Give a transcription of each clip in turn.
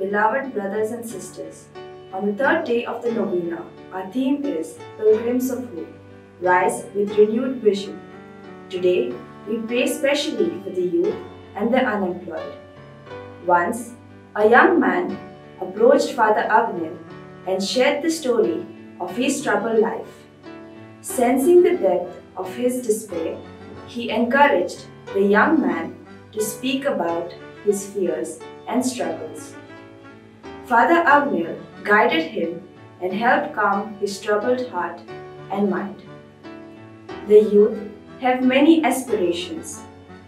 Beloved brothers and sisters, on the third day of the novena, our theme is Pilgrims of Hope, Rise with Renewed Vision. Today, we pray specially for the youth and the unemployed. Once, a young man approached Father Agnel and shared the story of his troubled life. Sensing the depth of his despair, he encouraged the young man to speak about his fears and struggles. Father Agnel guided him and helped calm his troubled heart and mind. The youth have many aspirations.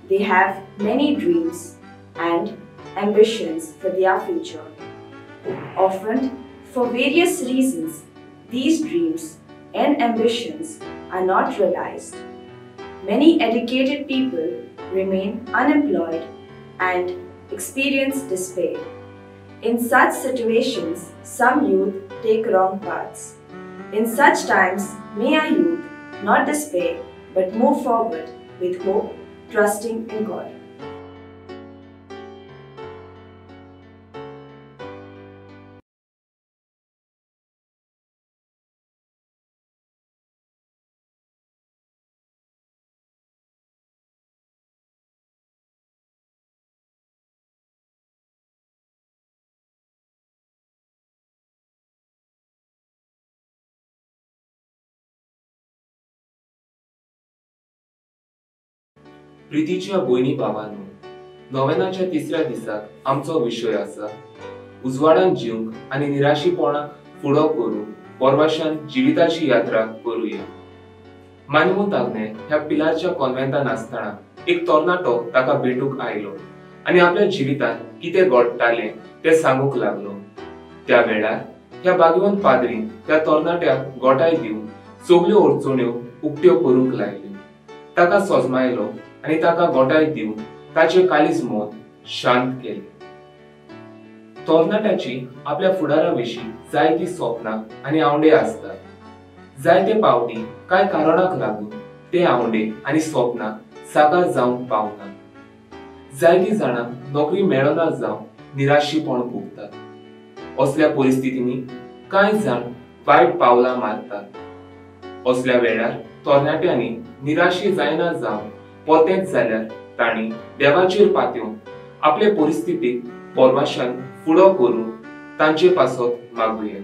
They have many dreams and ambitions for their future. Often, for various reasons, these dreams and ambitions are not realized. Many educated people remain unemployed and experience despair. In such situations, some youth take wrong paths. In such times, may our youth not despair but move forward with hope, trusting in God. प्रितीच्या भयणी भावांनो, नोवेनाच्या तिसऱ्या दिसाक आमचो विशय आसा उजवाडान जिवंक आनी निराशीपणाक फुडो करूंक परवाशान जिविताची यात्रा करुया. मानवंत आग्ने ह्या पिलारच्या कॉन्वेंटान आसतना एक तरणाटो ताका भेटूंक आयलो आनी आपल्या जिवितांत कितें घडटालें तें सांगूंक लागलो. त्या वेळार ह्या भाग्यवंत पाद्रीन त्या तरणाट्याक गोटाय दिवन सगल्यो अडचण्यो उक्त्यो करूंक लायल्यो. ताका सोजमायलो आनी ताका गोटाय दिवन ताचे काळीज मत शांत केलें. तरणाट्याची आपल्या फुडारा विशीं जायतीं सपनां आनी आवंडे आसतात. जायते पावटी कांय कारणाक लागून ते आवंडे आनी सपनां साकार जावंक पावना. जायतीं जाणां नोकरी मेळना जावन निराशीपण भोगतात. असल्या परिस्थितींनी कांय जाण वायट पावलां मारतात. असल्या वेळार तरणाट्यांनी निराशी जायना जावन परतेंच जाल्यार तांणी देवाचेर पातयेवन आपले परिस्थितीक परवाशान फुडो करून तांचे पासत मागुया.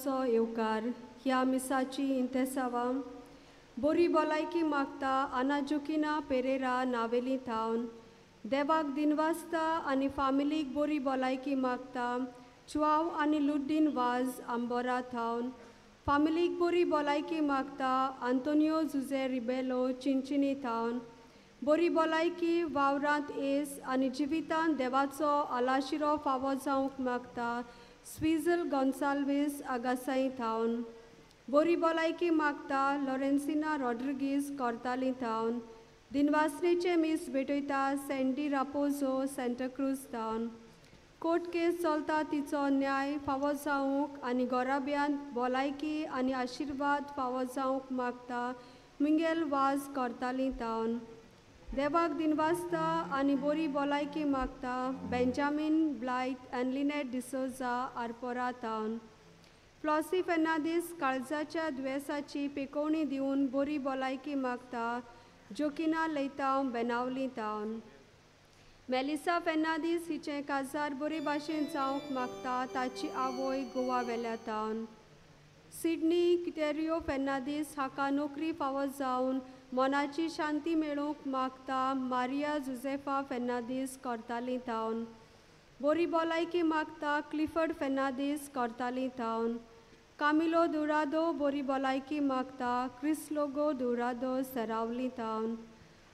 येवकार ह्या मिसाची इंतेसावां बोरी भलायकी मागता आना जुकिना पेरेरा नावेली थावन देवाक दिनवासता आनी फामिलीक बोरी भलायकी मागता चुआव आनी लुड्डीन वाज आंबोरा थावन फामिलीक बोरी भलायकी मागता आंतोनियो जुजे रिबेलो चिंचिनी थावन बोरी भलायकी वावरांत एस आनी जिवितांत देवाचो आलाशिरो फावो जावंक मागता स्विजल गोन्साल्वीस आगासाई थावन बोरी भलायकी मागता लॉरेन्सिना रॉड्रिगीज कोर्ताली थावन दिनवासनेचे मीस भेटयता सँडी रापोजो सँटाक्रूज थावन कोर्ट केस चलता तिचो न्याय फावो जावंक आनी गोराब्यांत भलायकी आनी आशिर्वाद फावो जावंक मागता मिंगेल वाज कोर्ताली थावन देवाक दिनवासता आनी बोरी भलायकी मागता बेंजामीन ब्लायत आनी लिनेट डिसोजा आरपोरा थावन फ्लॉसी फेर्नांदीस काळजाच्या दुयेंसाची पेकोवणी दिवन बोरी भलायकी मागता जोकिना लैतांव बेनावली थावन मेलिसा फेर्नांदीस हिचें काजार बोरे भाशेन जावंक मागता ताची आवय गोवा वेल्या थावन सिडनी कितेरियो फेर्नांदीस हाका नोकरी फावो जावन मनाची शांती मेळोवंक मागता मारिया जुजेफा फेर्नांदीस कोर्ताली थावन बोरी भलायकी मागता क्लिफर्ड फेर्नांदीस कोर्ताली थावन कामिलो दुरादो बोरी भलायकी मागता क्रिस लोगो दुरादो सरावली थावन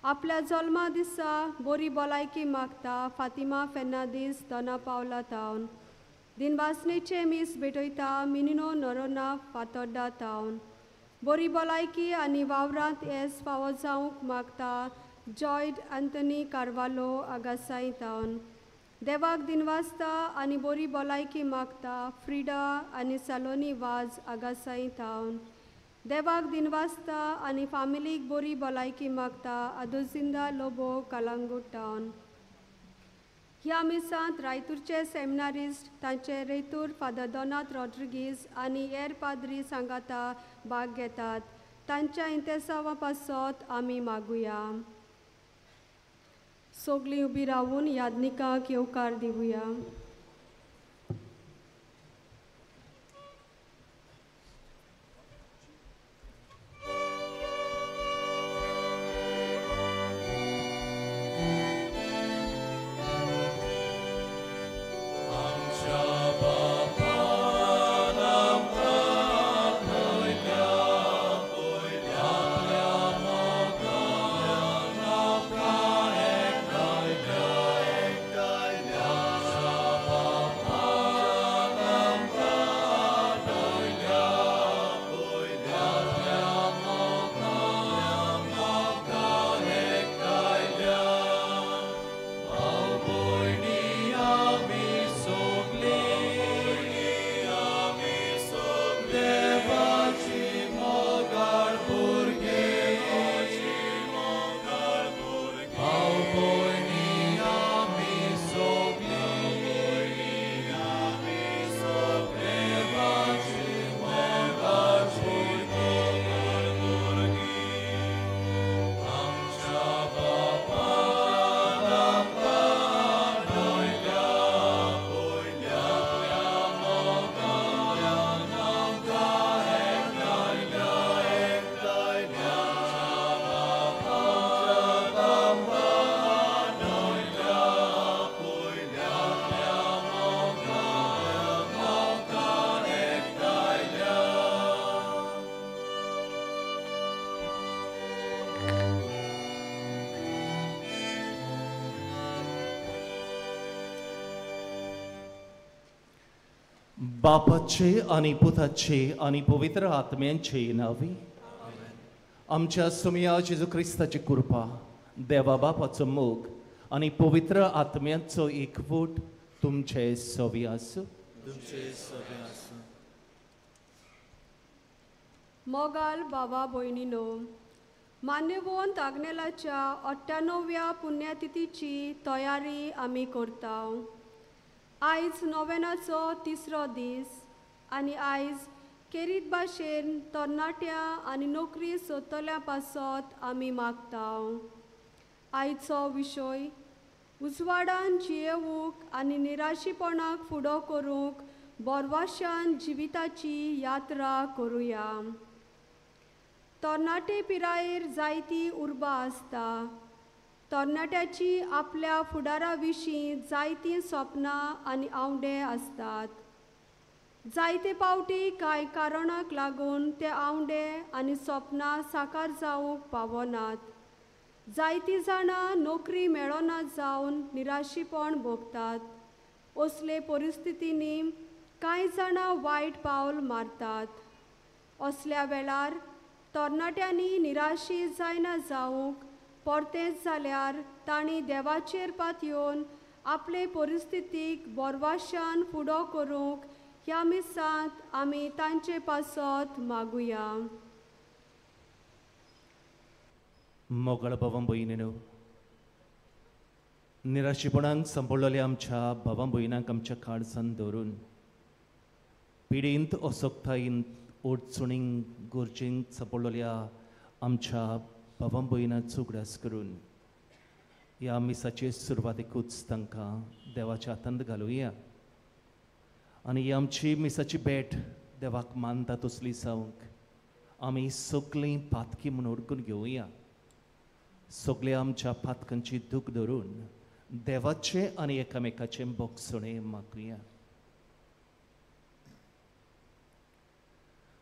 आपल्या जल्मा दिसा बोरी भलायकी मागता फातिमा फेर्नांदीस दोना पावला थावन दिनवासनेचे मीस भेटयता मिनिनो नरोना फातोड्डा थावन बोरी भलायकी आनी वावरांत येस फावो जावंक मागता जॉयड अंतनी कार्वालो आगासाई थावन देवाक दिनवासता आनी बोरी भलायकी मागता फ्रिडा आनी सलोनी वाज आगासाई थावन देवाक दिनवासता आनी फामिलीक बोरी भलायकी मागता आदोजिंदा लोबो कलांगूट टावन ह्या मिसांत रायतूरचे सेमिनारिस्ट तांचे रेतूर फादर दोनात रॉड्रिगीज आनी हेर पाद्री सांगाता भाग घेतात तांच्या इंतेसांवा पासत आमी मागुया. सगळीं उबी रावून यादनिकाक येवकार दिवया. बापाचे आनी पुताचे आनी पवित्र आत्म्यांचे नांवी आमच्या सुमया जेजू क्रिस्ताची कृपा, देवा बापाचो मोग आनी पवित्र आत्म्यांचो एकवट तुमचे सवी आसूं. मोगाल बाबा भयणीनो, मान्यवंत आग्नेलाच्या 98व्या पुण्यतिथीची तयारी आमी करता. आयज नोवेनाचो तिसरो दीस आनी आयज केरीत भाशेन तरणाट्या आनी नोकरी सोदतल्या पासत आमी मागता. आयचो विशय उजवाडान जियेवूंक आनी निराशीपणाक फुडो करूंक बोरवाशान जिविताची यात्रा करुया. तरणाटे पिरायेर जायती उर्बा आसता. तरणाट्याची आपल्या फुडारा विशीं जायतीं सपनां आनी आंवडे आसतात. जायते पावटी कांय कारणाक लागून ते आंवडे आनी सपनां साकार जावंक पावनात. जायतीं जाणां नोकरी मेळना जावन निराशीपण भोगतात. असले परिस्थितींनी कांय जाणां वायट पावल मारतात. असल्या वेळार तरणाट्यांनी निराशी जायना जावंक परतेंच जाल्यार तांणी देवाचेर पातयेवन आपले परिस्थितीक बोरवाशान फुडो करूंक ह्या मिसांत आमी तांचे पासत मागुया. मोगळ भावां भयणीनो, निराशीपणान संपडलेल्या आमच्या भावां भयणांक आमच्या काळजान दवरून पिडींत असक्तायेन अडचणींक गरजेंक सांपडलेल्या आमच्या भावां भयणांचो उगडास करून ह्या मिसाचे सुरवातेकूच तांकां देवाच्या हातांत घालुया आनी ही आमची मिसाची भेट देवाक मानता तसली जावंक आमी सगळीं पातकी म्हूण ओडकून घेवया. सगळे आमच्या पातकांची दूख धरून देवाचे आनी एकामेकाचें बोगसणें मागुया.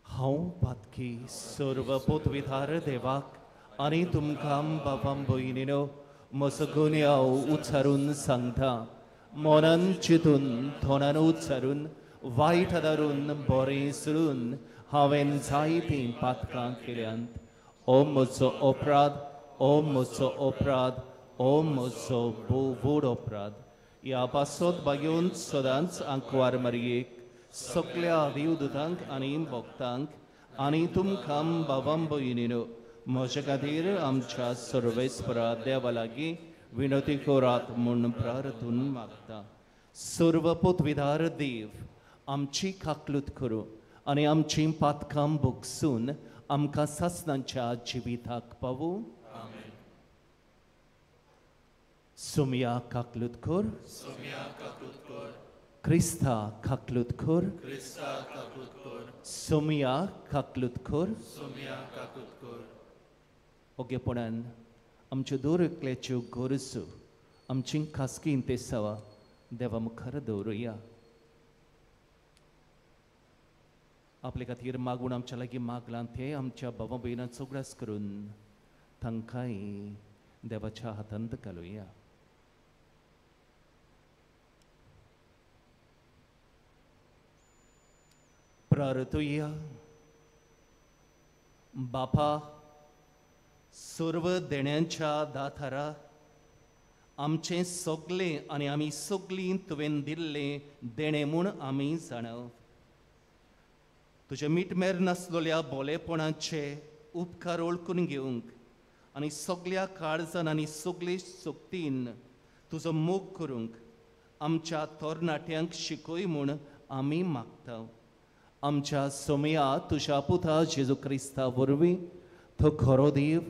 हांव पातकी सर्व पोतविधार देवाक आनी तुमकां बाबां भयणीनो म्हजो गुन्यांव उच्चारून सांगता. मनान चिंतून तोंडान उच्चारून वायट आदारून बरें सोडून हांवें जायतीं पातकां केल्यांत. ओ म्हजो अपराध, ओ म्हजो अपराध, ओ म्हजो भोव व्हड अपराध. ह्या पासत बागेवन सदांच आंकवार मारयेक सगल्या देवदूतांक आनी भक्तांक आनी तुमकां बाबां भयणीनो म्हजे खातीर आमच्या सर्वेस्परा देवा लागीं विनती करात म्हूण प्रार्थून मागता. सर्व पोतविधार देव आमची काकलूत करूं आनी आमची पातकां भोगसून आमकां सासणाच्या जिविताक पावूं. सोमया काकलूत कर, क्रिस्ता काकलूत कर, सोमया काकलूत कर. ओगेपणान आमच्यो दर एकल्याच्यो गरजो आमची खासगी इंतेसांवां देवा मुखार दवरुया. आपले खातीर मागून आमच्या लागीं मागलां तें आमच्या भावा भयणांचो उगडास करून तांकांय देवाच्या हातांत घालुया. प्रार्थुया. बापा सर्व देण्यांच्या दातारा, आमचें सगळें आनी आमी सगळीं तुवें दिल्लें देणें म्हूण आमी जाणाव. तुजें मिटमेर नासलेल्या बोलेपणाचे उपकार ओळखून घेवंक आनी सगळ्या काळजान आनी सगळे शक्तीन तुजो मोग करूंक आमच्या तरणाट्यांक शिकय म्हूण आमी मागता. आमच्या सोमया तुज्या पुता जेजू क्रिस्ता वरवीं तो खरो देव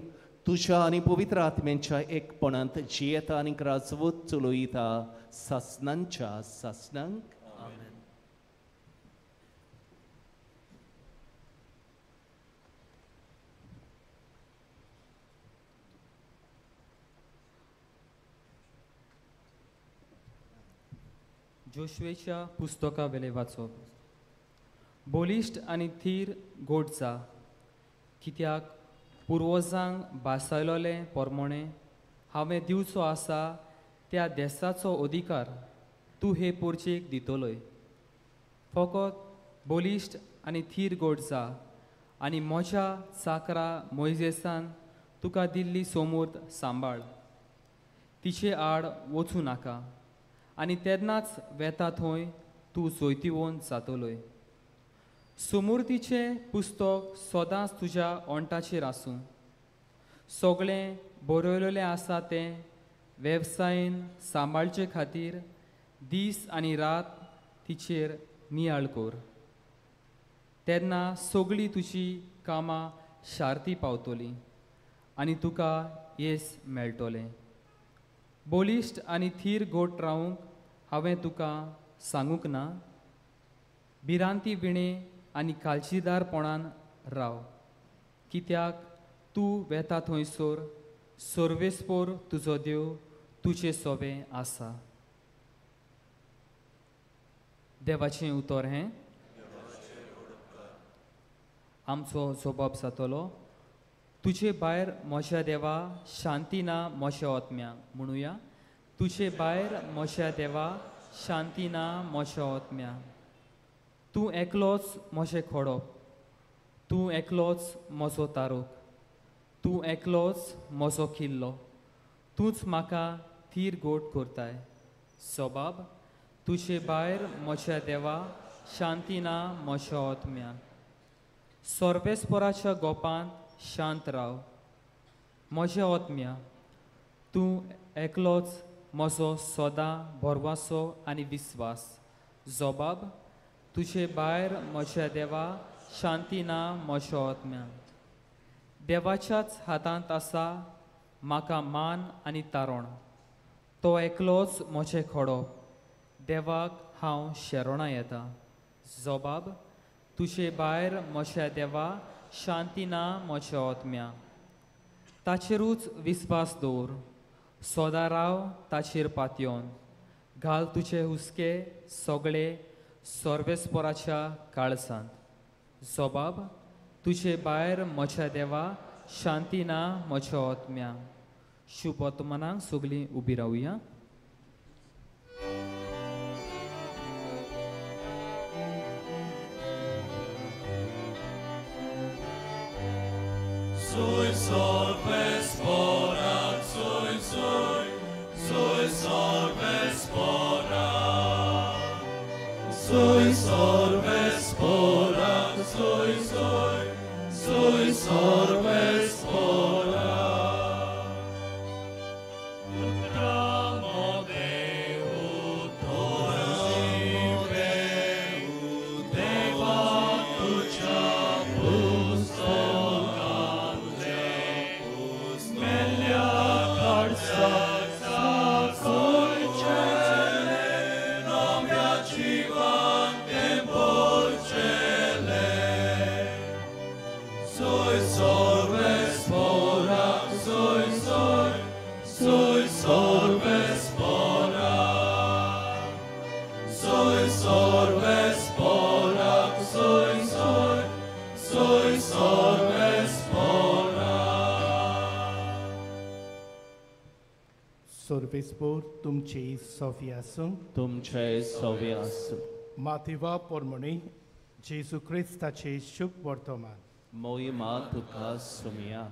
तुज्या आनी पवित्र आत्म्यांच्या एकपणांत जियेता आनी राजवत चलयता सासणांच्या सासणांक. जोशुएच्या पुस्तका वेले वाचप. बलिश्ट आनी थीर गोड जा, कित्याक पुर्वजांक भासायलोले पोरमोणे हांवें दिवचो आसा त्या देसाचो अधिकार तूं हे पोरचेक दितलोय. फकत बलिश्ट आनी थीर गोड जा आनी म्हज्या चाकरा मोयजेसान तुका दिल्ली सोमूर्त सांबाळ, तिचे आड वचूं नाका आनी तेन्नाच वेता थंय तूं जैतिवंत जातलोय. सुमुर्तीचें पुस्तक सदांच तुज्या ओंठाचेर आसूं. सगळें बरयलेलें आसा तें वेवसायेन सांबाळचे खातीर दीस आनी रात तिचेर नियाळ कर, तेन्ना सगळीं तुजी कामां शार्ती पावतलीं आनी तुका येस मेळटलें. बलिश्ट आनी थीर गोट रावूंक हांवें तुका सांगूंक ना? भिरांती विणे आनी काळजीदारपणान राव, कित्याक तूं वेता थंयसर सर्वेस्पोर तुजो देव तुजे सोबें आसा. देवाचें उतर हें. आमचो जबाब जातलो, तुजे भायर म्हज्या देवा शांती ना म्हज्या आत्म्या. म्हणुया, तुजे भायर म्हज्या देवा शांती ना म्हज्या आत्म्या. तूं एकलोच म्हजें खोडप, तूं एकलोच म्हजो तारोक, तूं एकलोच म्हजो किल्लो, तूंच म्हाका थीर गोट करताय. सबाब, तुजे भायर म्हज्या देवा शांती ना म्हज्या आत्म्या. सर्वेस्पराच्या गोपांत शांत राव म्हज्या आत्म्या. तूं एकलोच म्हजो सदां भरवासो आनी विस्वास. जबाब, तुजे भायर म्हज्या देवा शांती ना म्हज्या आत्म्या. देवाच्याच हातांत आसा म्हाका मान आनी तारण, तो एकलोच म्हजें खोडप, देवाक हांव शेरोणां येता. जबाब, तुजे भायर म्हज्या देवा शांती ना म्हज्या आत्म्या. ताचेरूच विस्वास दवर, सदां राव ताचेर पातयेवन, घाल तुजे हुस्के सगळे सर्वेस्पराच्या काळसांत. जबाब, तुजे भायर म्हज्या देवा शांती ना म्हज्या आत्म्या. शुभ वर्तमानाक सगळीं उबी रावया. Sui sorbes porat, sui sui, sui sorbes porat. Sui sorbes porat, sui sui, sui sorbes porat. Tramo Deu, torsi Deu, Deva tucia pustoca. सर्वेस्पोर तुमचे सोफी आसूं, तुमचे सोफी आसूं. मातेवा पोरमणी जेजू क्रिस्ताचे शुभ वर्तमान. मोहिमा तुका सुमिया.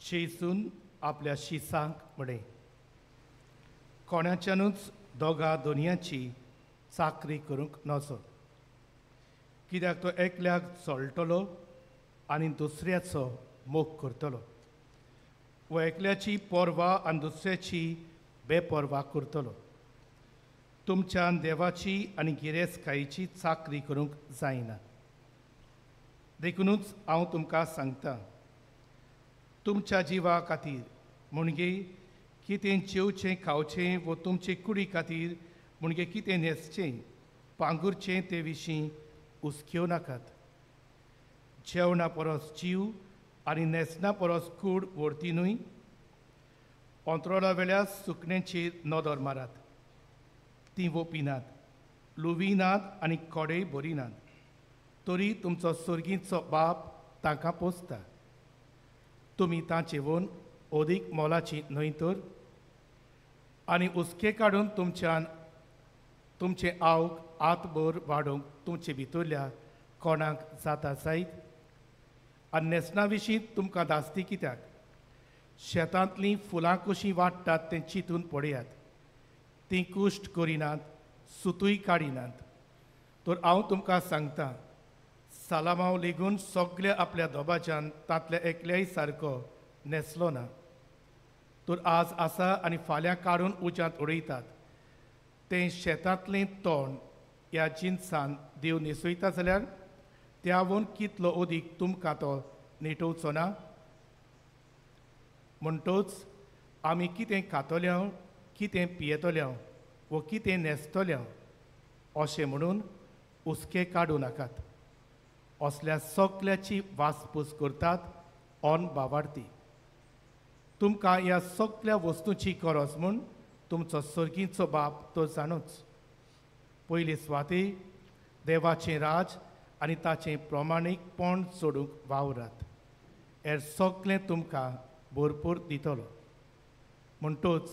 जेजून आपल्या शिसांक म्हळें, कोणाच्यानूच दोगा दोनयांची चाकरी करूंक नजो, कित्याक तो एकल्याक चळटलो आनी दुसऱ्याचो मोग करतलो, व एकल्याची पर्वा आनी दुसऱ्याची बेपर्वा करतलो. तुमच्यान देवाची आनी गिरेस्तकायेची चाकरी करूंक जायना. देखुनूच हांव तुमकां सांगता, तुमच्या जिवा खातीर म्हणजे कितें जेवचें खावचें वो तुमचे कुडी खातीर म्हणजे कितें न्हेसचें पांगुरचें ते विशीं हुसक्यो नाकात. जेवणा परस जीव आनी न्हेसणा परस कूड व्हरती न्हय? अंतरोळा वेल्या सुकण्यांचेर नदर मारात, तीं वोपिनात, लुविनात आनी कोडेय भरिनात, तरी तुमचो सर्गीचो बाप तांकां पोसता. तुमी तांचे वोन अदीक मोलाची न्हय तर? आनी हुस्के काडून तुमच्यान तुमचें आवक आतभर वाडोवंक तुमचे भितरल्या कोणाक जाता जायत? आनी न्हेसणा विशीं तुमकां धास्ती कित्याक? शेतांतलीं फुलां कशीं वाडटात तें चिंतून पळयात. तीं कुश्ट करिनात, सुतूय काडिनात. तर हांव तुमकां सांगता, सालामाव लेगून सगल्या आपल्या दोबाच्यान तांतल्या एकल्याय सारको न्हेसलो ना. तर आज आसा आनी फाल्यां काडून उज्यांत उडयतात तें शेतांतलें तण ह्या जिनसान देव न्हेसयता जाल्यार त्यावून कितलो अदीक तुमकां तो नेटोवचो ना? म्हणटोच आमी कितें खातले, कितें पियेतले वो कितें न्हेसतल्या अशें म्हणून हुस्के काडूं नाकात. असल्या सगल्याची वासपूस करतात ऑन बावार्थी. तुमकां ह्या सगल्या वस्तूची गरज म्हूण तुमचो सर्गीचो बाप तो जाणूच. पयली सुवाती देवाचें राज आनी ताचें प्रमाणीकपण सोडूंक वावरात, हेर सगळें तुमकां भरपूर दितलो. म्हणटूच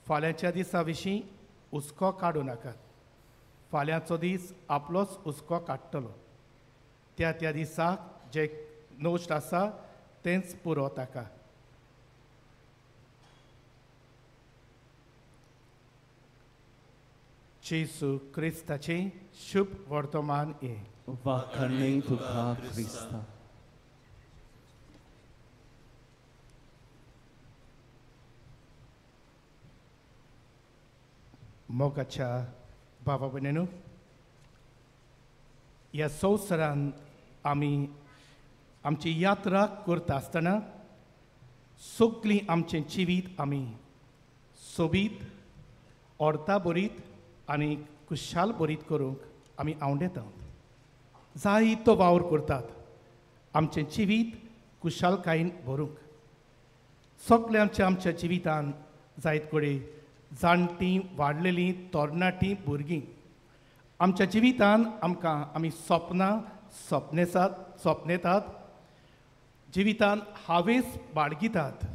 फाल्यांच्या दिसा विशीं हुस्को काडूं नाकात. फाल्यांचो दीस आपलोच हुस्को काडटलो. त्या त्या दिसाक जें नश्ट आसा तेंच पुरो ताका. जेजू क्रिस्ताचें शुभ वर्तमान हें. वाखाणणी तुका क्रिस्ता. मोगाच्या बाबा भयणींनो, ह्या संवसारांत आमी आमची यात्रा करता आसतना सगळीं आमचें जिवीत आमी सोबीत, अर्था भरीत आनी खुशाल भरीत करूंक आमी आंवडेतात. जायतो वावर करतात आमचें जिवीत खुशालकायेन भरूंक. सगळें आमच्या आमच्या जिवितान जायत कडेन जाणटीं, वाडलेलीं, तरणाटीं, भुरगीं आमच्या जिवितान आमकां आमी सपनां सपनेसात सपनेतात, जिवितान हावेस बाळगितात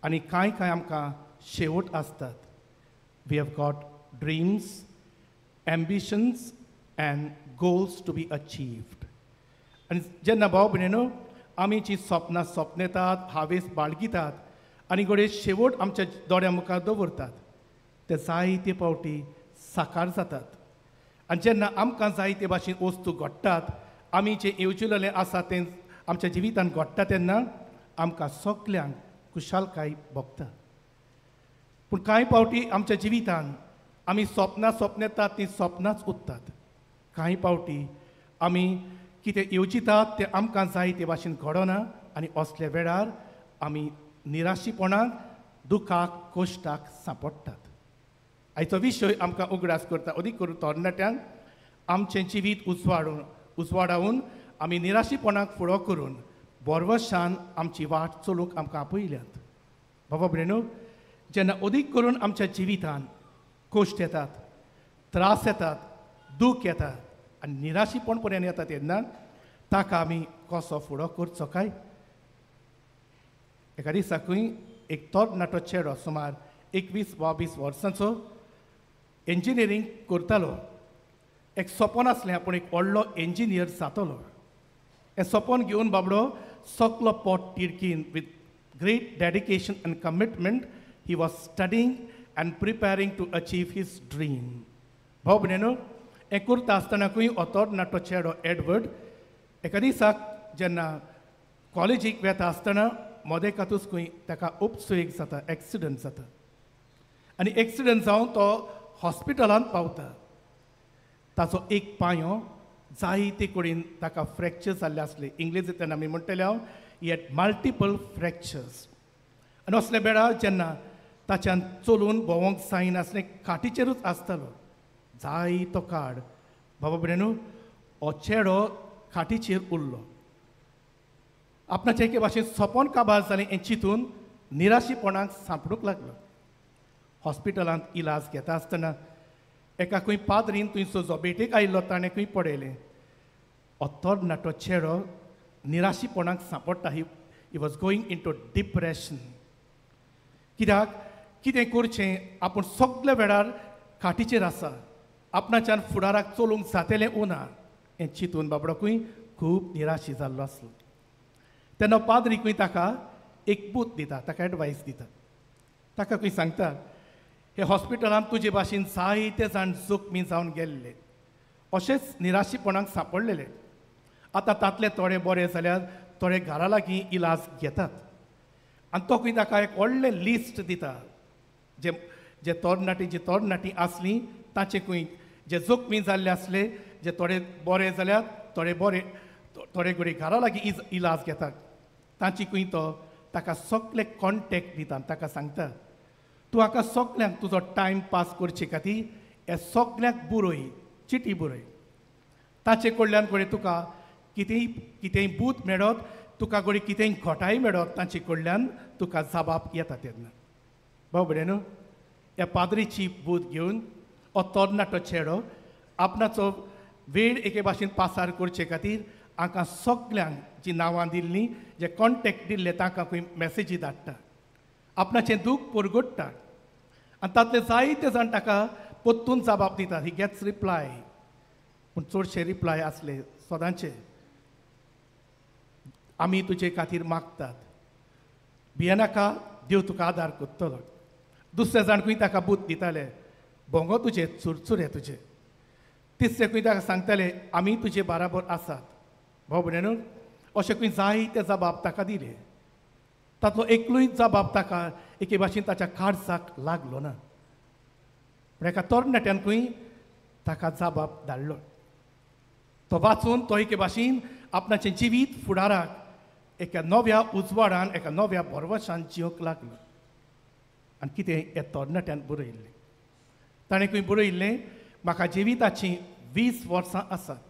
आनी कांय कांय आमकां शेवट आसतात. We have got dreams, ambitions and goals to be achieved. आनी जेन्ना भाव भयणीनो आमी जी सपनां सपनेतात, हावेस बाळगितात आनी घडये शेवट आमच्या दोळ्या मुखार दवरतात, ते जायते फावटी साकार जातात. आनी जेन्ना आमकां जायते भाशेन वस्तू घडटात, आमी जें येवजिलेलें आसा तें आमच्या जिवितान घडटा, तेन्ना आमकां सगल्यांक खुशालकाय भोगता. पूण कांय फावटी आमच्या जिवितान आमी सपनां सपनेतात तीं सपनांच उरतात. कांय फावटी आमी कितें येवजितात तें आमकां जाय ते भाशेन घडना आनी असल्या वेळार आमी निराशीपणाक, दुखाक, कश्टाक सांपडटात. आयचो विशय आमकां उगडास करता, अदीक करून तरणाट्यांक आमचें जिवीत उजवाडावन आमी निराशीपणाक फुडो करून बरवशान आमची वाट चलूंक आमकां आपयल्यात. बाबा भयणीनो, जेन्ना अदीक करून आमच्या जिवितान कश्ट येतात, त्रास येतात, दूख येता आनी निराशीपण पर्यंत येता, तेन्ना ताका आमी कसो फुडो करचो काय? एका दिसाकूय एक तरणाटो चेडो सुमार 21 वा 20 वर्सांचो इंजिनियरींग करतालो. एक सपन आसलें आपूण एक व्हडलो इंजिनियर जातलो. हें सपन घेवन बाबडो सगलो पोट तिडकीन with great dedication and commitment he was studying and preparing to achieve his dream. भाव भयणीनो, हें करता आसतनाकूय हो तरणाटो चेडो एडवर्ड एका दिसाक जेन्ना कॉलेजीक वेता आसतना मदेकातूच खंय ताका उपसुयेक जाता, एक्सिडंट जाता आनी एक्सिडंट जावन तो हॉस्पिटलांत पावता. ताचो एक पांयो जायते कडेन ताका फ्रॅक्चर जाल्ले आसले. इंग्लिशींतल्यान आमी म्हणटले हांव, he had multiple fractures. आनी असल्या वेळार जेन्ना ताच्यान चलून भोंवंक जायनासलें, खाटीचेरूच आसतालो जायतो काळ. बाबा भयणीनो, हो चेडो खाटीचेर उरलो. आपणाचे एके भाशेन सपन काबार जालें हें चिंतून निराशीपणाक सांपडूंक लागलो. हॉस्पिटलांत इलाज घेता आसतना एका खंय पाद्रीन थंयसर जो भेटेक आयिल्लो ताणें खंय पळयलें हो तरणाटो चेडो निराशीपणाक सांपडटा. He was going into depression. कित्याक कितें करचें, आपूण सगल्या वेळार खाटीचेर आसा, आपणाच्यान फुडाराक चलूंक जातलें ना हें चिंतून बाबडोकूय खूब निराशी जाल्लो आसलो. तेन्ना पाद्रीकूय ताका एक बूत दिता, ताका एडवायस दिता. ताका खंय सांगता, हे हॉस्पिटलांत तुजे भाशेन जायते जाण जखमी जावन गेल्ले, अशेंच निराशीपणाक सांपडलेले. आतां तांतले थोडे बरे जाल्यार थोडे घरा लागीं इलाज घेतात. आनी तो खंय ताका एक व्हडलें लिस्ट दिता, जे जे तरणाटी जी तरणाटी आसलीं तांचे खंय जे जखमी जाल्ले आसले, जे थोडे बरे जाल्यार थोडे बरे, थोडे घडये घरा लागीं इलाज घेतात, तांची खंय तो ताका सगळे कॉन्टेक्ट दिता. ताका सांगता, तूं हाका सगल्यांक तुजो टायम पास करचे खातीर हे सगल्यांक बरय, चिटी बरय. ताचे कडल्यान घडये तुका कितेंय कितेंय बूत मेळत, तुका घडये कितेंय घोटाय मेळत, तांचे कडल्यान तुका जबाब येता तेन्ना. भाव भयणीनो, ह्या पाद्रीची बूत घेवन हो तरणाटो चेडो आपणाचो वेळ एके भाशेन पासार करचे खातीर हांकां सगल्यांक जी नांवां दिल्लीं, जे कॉन्टेक्ट दिल्ले तांकां खंय मॅसेजी धाडटा, आपणाचें दूख परगट्टा आनी तातले जायते जाण ताका परतून जबाब दितात. He gets reply. पूण चडशे रिप्लाय आसले सदांचे, आमी तुजे खातीर मागतात, भियेनाका, देव तुका आदार करतलो. दुसरे जाण खंय ताका बूत दिताले, भोंगो तुजे, चुरचुरे तुजे. तिसरे खंय ताका सांगताले, आमी तुजे बराबर आसात. भाव भयणीनो, अशें खंय जायते जबाब ताका दिले. तातलो एकलोय जबाब ताका एके भाशेन ताच्या काळजाक लागलो ना. पूण एका तरणाट्यान खंय ताका जबाब धाडलो. तो वाचून तो एके भाशेन आपणाचें जिवीत फुडाराक एका नव्या उजवाडान, एका नव्या भरवशान जिवंक लागलो. आनी कितें ह्या तरणाट्यान बरयल्लें, ताणें खंय बरयल्लें, म्हाका जिविताचीं 20 वर्सां आसात,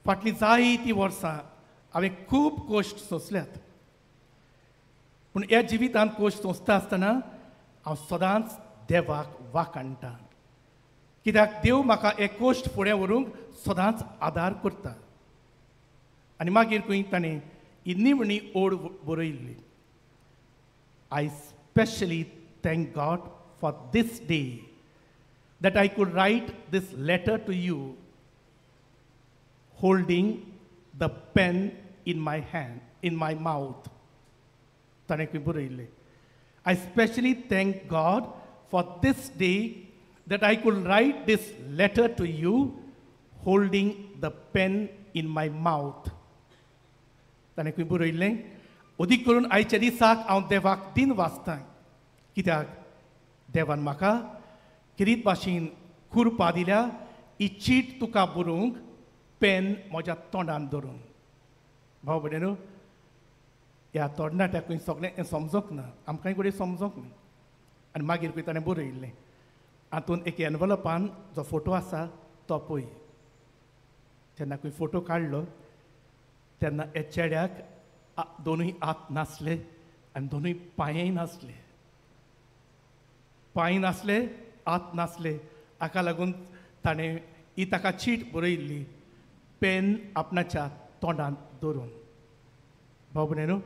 फाटलीं जायतीं वर्सां हांवें खूब कश्ट सोंसल्यात, पूण ह्या जिवितांत कश्ट सोंसता आसतना हांव सदांच देवाक वाखाणटा, कित्याक देव म्हाका एक कश्ट फुडें व्हरूंक सदांच आदार करता. आनी मागीर खंय ताणें ही निमणी ओड बरयल्ली, I specially thank God for this day that I could write this letter to you holding the pen in my hand, in my mouth. ताणें खंय बरयल्लें, I specially thank God for this day that I could write this letter to you holding the pen in my mouth. ताणें खंय बरयल्लें, अदीक करून आयच्या दिसाक हांव देवाक दिन वाचतां, कित्याक देवान म्हाका किरीत भाशेन कुरपा दिल्या ही चीट तुका बरोवंक, पेन म्हज्या तोंडान धरून. भाव भयणीनो, ह्या तरणाट्याकूय सगळें हें समजोंक ना, आमकांय घडये समजोंक ना. आनी मागीर खंय ताणें बरयल्लें, हातूंत एक एनवलपान जो फोटो आसा तो पळय. जेन्ना खंय फोटो काडलो तेन्ना ह्या चेड्याक दोनूय हात नासले आनी दोनूय पांयय नासले, पांय नासले, हात नासले. हाका लागून ताणें ही ताका चीट बरयल्ली, पेन आपणाच्या तोंडांत धरून. भाव भयणीनो,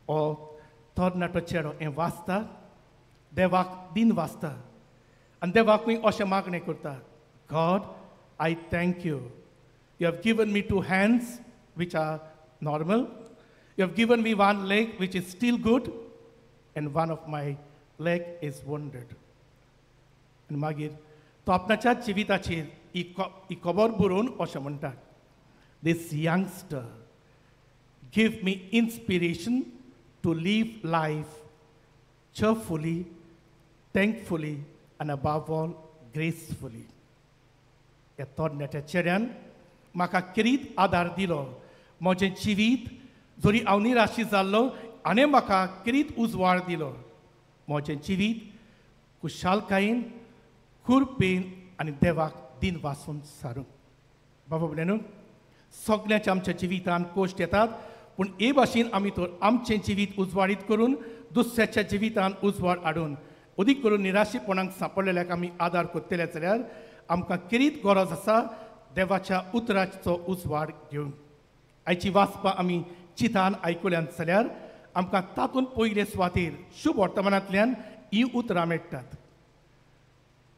हो तरणाटो चेडो हें वाचता, देवाक दिन वाचता आनी देवाकूय अशें मागणें करता, God, I thank you, you have given me 2 hands which are normal, you have given me 1 leg which is still good, and one of my leg is wounded. आनी मागीर तो आपणाच्या जिविताचेर ही खबर बरोवन अशें म्हणटा, this youngster give me inspiration to live life cheerfully, thankfully and above all gracefully. ह्या तरणाट्या चेड्यान म्हाका किरीत आदार दिलो, म्हजें जिवीत जरी हांव निराशी जाल्लो आनी म्हाका किरीत उजवाड दिलो, म्हजें जिवीत खुशालकायेन, कुरपेन आनी देवाक दिन वासून सारूंक. बाबा भयणीनो, सगळ्यांच्या आमच्या जिवितान कश्ट येतात, पूण हे भाशेन आमी तर आमचें जिवीत उजवाडीत करून दुसऱ्याच्या जिवितान उजवाड हाडून अदीक करून निराशेपणाक सांपडलेल्याक आमी आदार करतले जाल्यार आमकां किरीत गरज आसा देवाच्या उतराचो उजवाड घेवन. आयची वाचपां आमी चितान आयकुल्यान जाल्यार आमकां तातूंत पयले सुवातेर शुभ वर्तमानांतल्यान ही उतरां मेळटात,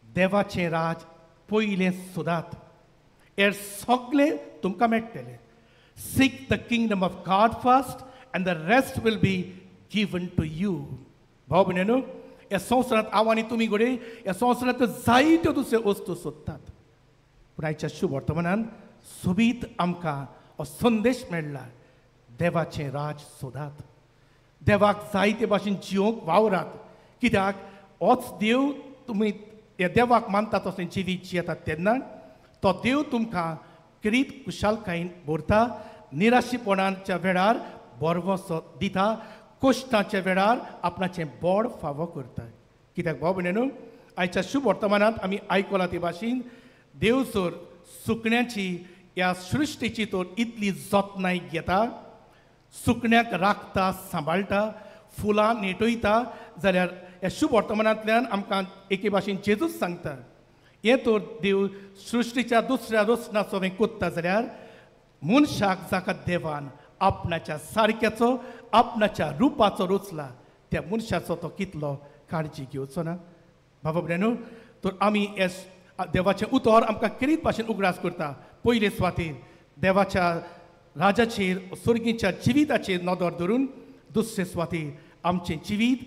देवाचें राज पयलें सोदात, हेर सगळें तुमकां मेळटलें. Seek the kingdom of God first and the rest will be given to you. भाव भयणीनो, ह्या संवसारांत हांव आनी तुमी घडये ह्या संवसारांत जायत्यो दुसऱ्यो वस्तू सोदतात, पूण आयच्या शुभ वर्तमानान सोबीत आमकां हो संदेश मेळ्ळा, देवाचें राज सोदात, देवाक जायते भाशेन जिवंक वावरात, कित्याक होच देव तुमी ह्या देवाक मानतात तशें जिवीत जियेतात तेन्ना तो देव तुमकां किरीत खुशालकायेन भरता, निराशेपणाच्या वेळार बरवसो दिता, कोश्टाच्या वेळार आपणाचें बोड फावो करता. कित्याक भाव भयणीनो, आयच्या शुभ वर्तमानांत आमी आयकलां ते भाशेन देव जर सुकण्याची ह्या सृश्टीची तर इतली जतनाय घेता, सुकण्याक राखता, सांबाळटा, फुलां नेटयता, जाल्यार ह्या शुभ वर्तमानांतल्यान आमकां एके भाशेन जेजूच सांगता, हें तर देव सृश्टीच्या दुसऱ्या रचनाचो हें कोत्ता जाल्यार मनशाक जाका देवान आपणाच्या सारक्याचो आपणाच्या रुपाचो रचला त्या मनशाचो तो कितलो काळजी घेवचो ना. बाबा भयणीनो, तर आमी हे देवाचें उतर आमकां खेरीत भाशेन उगडास करता. पयले सुवातेर देवाच्या राजाचेर सर्गीच्या जिविताचेर नदर धरून, दुसरे सुवातेर आमचें जिवीत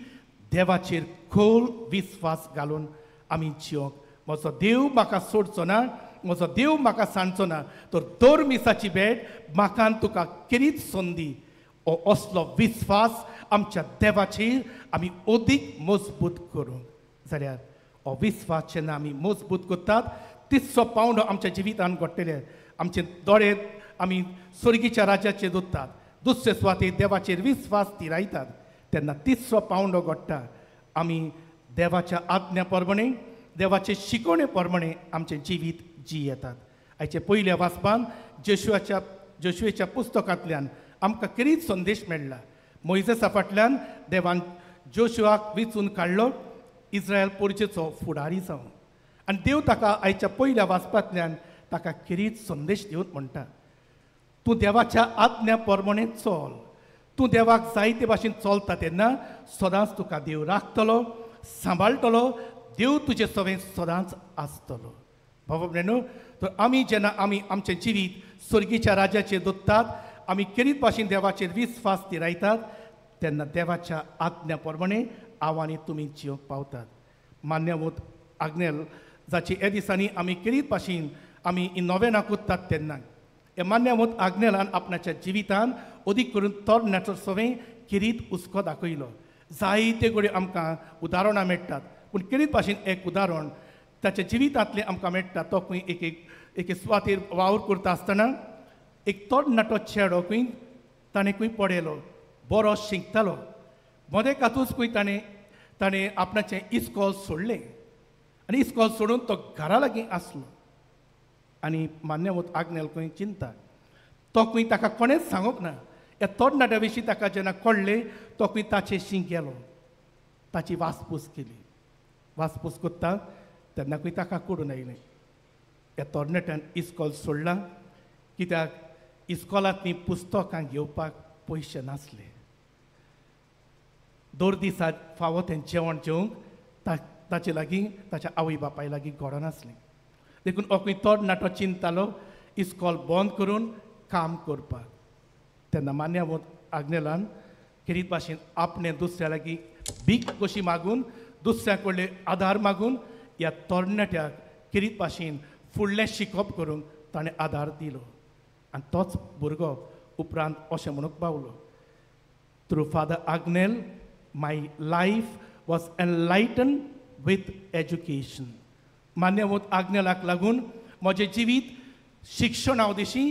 देवाचेर खोल विस्वास घालून आमी जिवंक. म्हजो देव म्हाका सोडचो ना, म्हजो देव म्हाका सांडचो ना, तर दर मिसाची भेट म्हाका तुका खेरीत संदी. हो असलो विस्वास आमच्या देवाचेर आमी अदीक मजबूत करूंक जाल्यार हो विस्वास जेन्ना आमी मजबूत करतात तिसरो पावंडो आमच्या जिवितान घडटले. आमचे दोळे आमी सर्गीच्या राज्याचेर दोत्तात, दुसरे सुवातेर देवाचेर विस्वास तिरायतात, तेन्ना तिसरो पावंडो घडटा. आमी देवाच्या आज्ञा प्रमाणे देवाचे शिकवणे प्रमाणे आमचें जिवीत जियेतात. आयचे पयल्या वाचपान जोशुआच्या पुस्तकांतल्यान आमकां खेरीत संदेश मेळ्ळा. मोयजेसा फाटल्यान देवान जोशुआक विचून काडलो इस्रायल पोरचेचो फुडारी जावन, आनी देव ताका आयच्या पयल्या वाचपांतल्यान ताका खेरीत संदेश दिवन म्हणटा, तूं देवाच्या आज्ञा प्रमाणे चल. तूं देवाक जायते भाशेन चलता तेन्ना सदांच तुका देव राखतलो, सांबाळटलो, देव तुजे सवें सदांच आसतलो. बाबा भयणीनो, तर आमी जेन्ना आमी आमचें जिवीत सर्गीच्या राज्याचेर दोत्तात, आमी खेरीत भाशेन देवाचेर विस्वास तिरायतात, तेन्ना देवाच्या आज्ञा प्रमाणे हांव आनी तुमी जिवंक पावतात. मान्यवंत आग्नेल जाची हे दिसांनी आमी खेरीत भाशेन आमी ही नोवेनां कोत्तात तेन्ना हे मान्यवंत आग्नेलान आपणाच्या जिवितान अदीक करून तरणाटो सवें खेरीत हुस्को दाखयलो. जायते घडये आमकां उदाहरणां मेळटात, पूण खेरीत भाशेन एक उदाहरण ताच्या जिवितांतलें आमकां मेळटा. तो खंय एक एके सुवातेर वावर करता आसतना एक तरणाटो चेडो खंय ताणें खंय पळयलो, बरो शिंकतालो, मदें कातूच खंय ताणें आपणाचें इस्कॉल सोडलें आनी इस्कॉल सोडून तो घरा लागीं आसलो. आनी मान्यवंत आग्नेल खंय चिंता, तो खंय ताका कोणेंच सांगूंक ना. ह्या तरणाट्या विशीं ताका जेन्ना कळ्ळें तो खंय ताचेशी गेलो, ताची वासपूस केली. वासपूस करता तेन्ना खंय ताका कळून आयलें ह्या तरणाट्यान इस्कॉल सोडलां, कित्याक इस्कॉलांतलीं पुस्तकां घेवपाक पयशे नासले. दर दिसा फावो तें जेवण जेवंक ताचे लागीं ताच्या आवय बापाय लागीं घडनासलें. देखून हो खंय तरणाटो चिंतालो इस्कॉल बंद करून काम करपाक. तेन्ना मान्यवंत आग्नेलान खेरीत भाशेन आपणें दुसऱ्या लागीं भीक कशी मागून, दुसऱ्या कडले आदार मागून ह्या तरणाट्याक खेरीत भाशेन फुडलें शिकप करूंक ताणें आदार दिलो. आनी तोच भुरगो उपरांत अशें म्हणूंक पावलो, through Father Agnel my life was enlighten with education. मान्यवंत आग्नेलाक लागून म्हजें जिवीत शिक्षणा उदेशी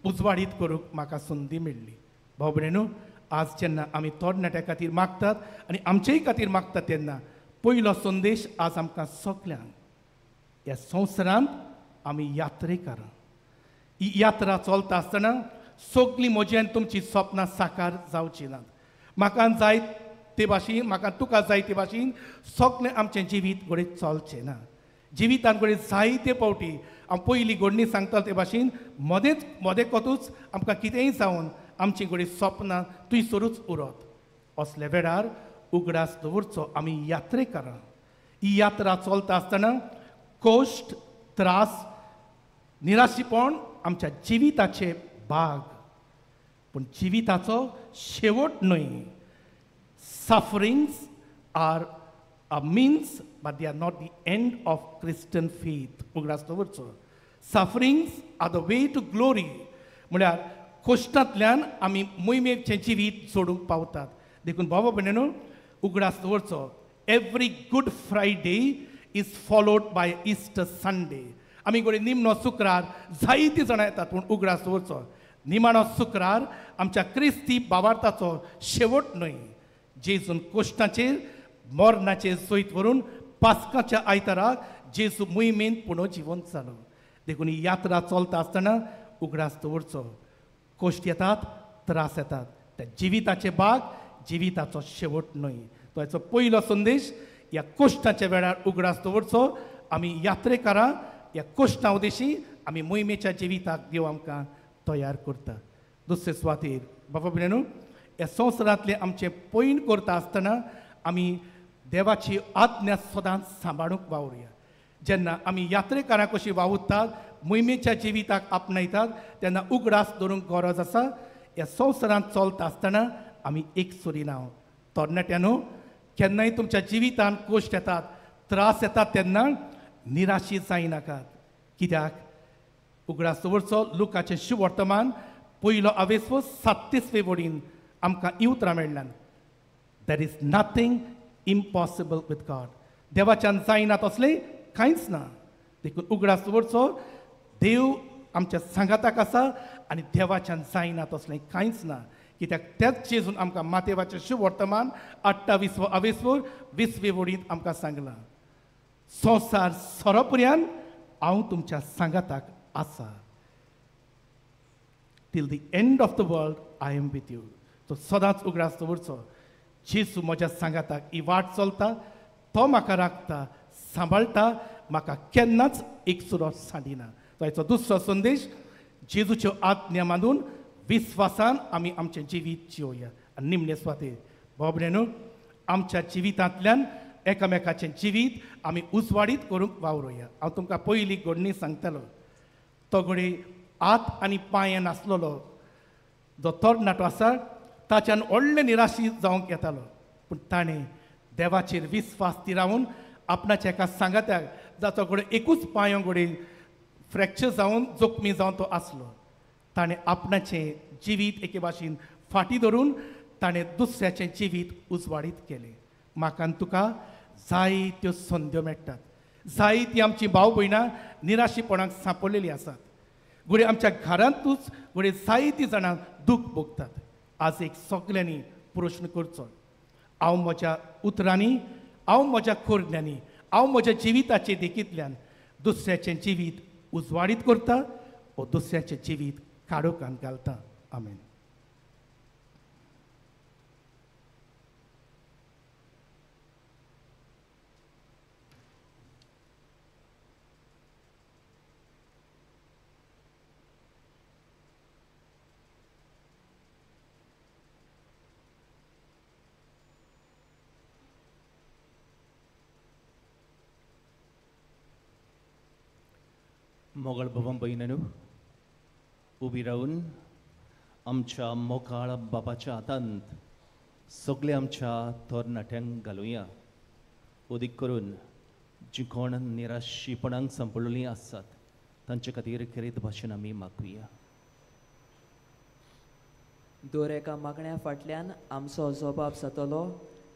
उजवाडीत करूंक म्हाका संदी मेळ्ळी. भाव भयणीनो, आज जेन्ना आमी तरणाट्या खातीर मागतात आनी आमचेय खातीर मागतात तेन्ना पयलो संदेश आज आमकां सगल्यांक, ह्या संवसारांत आमी यात्रेकारां. ही यात्रा चलता आसतना सगळीं म्हजी आनी तुमची सपनां साकार जावची नात. म्हाका जाय ते भाशेन, म्हाका तुका जाय ते भाशेन सगळें आमचें जिवीत घडये चलचें ना. जिवितान घडये जायते फावटी हांव पयलीं घडणी सांगता ते भाशेन मदेंच मदें कोतूच आमकां कितेंय जावन आमची घडये सपनां थंयसरूच उरत. असल्या वेळार उगडास दवरचो आमी यात्रेकारां. ही यात्रा चलता आसतना कश्ट, त्रास, निराशीपण आमच्या जिविताचे भाग, पूण जिविताचो शेवट न्हय. Sufferings are a means but they are not the end of Christian faith. उगडास दवरचो, sufferings are the way to glory. म्हळ्यार कश्टांतल्यान आमी मोहिमेचें जिवीत जोडूंक पावतात. देखून भाव भयणीनो, उगडास दवरचो, every Good Friday is followed by Easter Sunday. आमी घडये निमणो शुक्रार जायतीं जाणां येतात, पूण उगडास दवरचो निमाणो शुक्रार आमच्या क्रिस्ती बावार्थाचो शेवट न्हय. जेजून कोश्टाचेर मरणाचेर जैत व्हरून पास्काच्या आयताराक जेजू मोहिमेन पुणो जिवंत जालो. देखून ही यात्रा चलता आसतना उगडास दवरचो, कोश्ट येतात, त्रास येतात, त्या जिविताचे भाग जिविताचो शेवट न्हय. तो हाचो पयलो संदेश ह्या कोश्टाच्या वेळार उगडास दवरचो. आमी यात्रेकारां ह्या कोश्टां उदेशी आमी मोहिमेच्या जिविताक देव आमकां तयार करता. दुसरे सुवातेर बाबा भयणीनो, ह्या संवसारांतलें आमचें पयण करता आसतना आमी देवाची आज्ञा सदांच सांबाळूंक वावरुया. जेन्ना आमी यात्रेकारां कशी वावुरतात, मोहिमेच्या जिविताक आपणायतात, तेन्ना उगडास दवरूंक गरज आसा. ह्या संवसारांत चलता आसतना आमी एकसुरी ना. तरणाट्यांनो, केन्नाय तुमच्या जिवितांत कोश्ट येतात, त्रास येतात, तेन्ना निराशी जायनाकात. कित्याक उगडास दवरचो, लुकाचें शुवर्तमान पयलो आवेसो 37वे वडीन आमकां ही उतरां मेळ्ळ्यात, there is nothing impossible with God. देवाच्यान जायना तसलें कांयच ना. देखून उगडास दवरचो, देव आमच्या सांगाताक आसा आनी देवाच्यान जायना तसलें कांयच ना. कित्याक त्याच जेजून आमकां मातेवाचें शुवर्तमान 28वो आवेसवर 20वे वडींत आमकां सांगलां, संवसार सोरोपर्यान हांव तुमच्या सांगाताक आसा. Till the end of the world I am with you. तो सदांच उगडास दवरचो, जेजू म्हज्या सांगाताक ही वाट चलता, तो म्हाका राखता, सांबाळटा, म्हाका केन्नाच एकसुरो सांडिना. तो हाचो दुसरो संदेश, जेजूच्यो आज्ञा मानून विस्वासान आमी आमचें जिवीत जिवया. आनी निमणे सुवातेर भाव भयणीनो, आमच्या जिवितांतल्यान एकामेकाचें जिवीत आमी उजवाडीत करूंक वावरुया. हांव तुमकां पयली घडणी सांगतालो, तो घडये हात आनी पांय नासलेलो जो तरणाटो आसा ताच्यान व्हडलें निराशी जावंक येतालो, पूण ताणें देवाचेर विस्वास थिरावन आपणाच्या एका सांगात्याक, जाचो घडये एकूच पांयो घडये फ्रॅक्चर जावन जखमी जावन तो आसलो, ताणें आपणाचें जिवीत एके भाशेन फाटीं धरून ताणें दुसऱ्याचें जिवीत उजवाडीत केलें. म्हाका आनी तुका जायत्यो संद्यो मेळटात, जायतीं आमचीं भाव भयणां निराशीपणाक सांपडलेलीं आसात. घडये आमच्या घरांतूच घडये जायतीं जाणां दूख भोगतात. आज एक सगल्यांनी प्रश्न करचो, हांव म्हज्या उतरांनी, हांव म्हज्या करण्यांनी, हांव म्हज्या जिविताचे देखींतल्यान दुसऱ्याचें जिवीत उजवाडीत करता वो दुसऱ्याचें जिवीत काळोखांत घालता. आमेन. मोगाळ भावां भयणींनो, उबी रावन आमच्या मोगाळ बाबाच्या हातांत सगळे आमच्या तरणाट्यांक घालुया. अदीक करून जी कोण निराशीपणाक सांपडलेलीं आसात तांचे खातीर खेरीत भाशेन आमी मागुया. दर एका मागण्या फाटल्यान आमचो जबाब जातलो,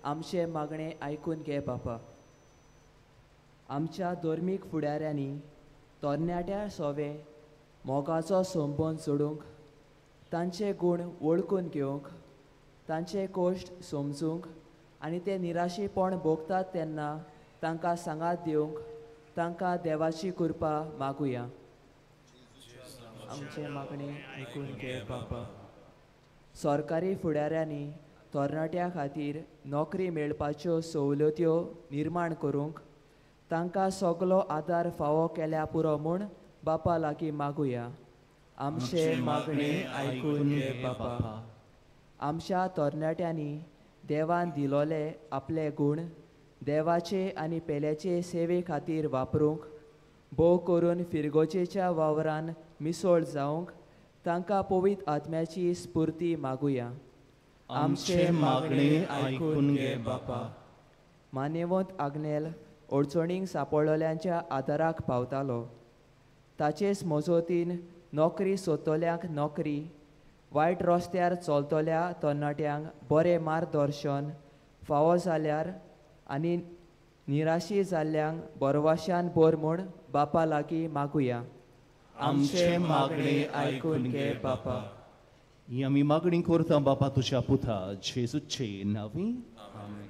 आमचें मागणें आयकून घे बापा. आमच्या धर्मीक फुडाऱ्यांनी तरणाट्या सोवे मोगाचो संबंद जोडूंक, तांचे गूण वळखून घेवंक, तांचे कश्ट समजूंक आनी ते निराशीपण भोगतात तेन्ना तांकां सांगात दिवंक तांकां देवाची कृपा मागुया. आमचें मागणें आयकून घे बापा. सरकारी फुडाऱ्यांनी तरणाट्यां खातीर नोकरी मेळपाच्यो सवलत्यो निर्माण करूंक तांकां सगलो आदार फावो केल्या पुरो म्हूण बापा लागीं मागुया. आमचें मागणें आयकून घे बापा. आमच्या तरणाट्यांनी देवान दिलोले आपले गूण देवाचे आनी पेल्याचे सेवे खातीर वापरूंक, भोव करून फिरगोजेच्या वावरान मिसळ जावंक तांकां पवित्र आत्म्याची स्फूर्ती मागुया. आमचें मागणें आयकून घे बापा. मानेवंत आग्नेल अडचणींक सांपडलेल्यांच्या आदाराक पावतालो, ताचेच मजतीन नोकरी सोदतल्यांक नोकरी, वायट रस्त्यार चलतल्या तरणाट्यांक बरें मार्गदर्शन फावो जाल्यार आनी निराशी जाल्ल्यांक बरवाशान भर म्हूण बापा लागीं मागुया. आमचें मागणें आयकून घे बापा. ही आमी मागणी करता बापा तुज्या पुता जेजूचे नांवी. आमेन.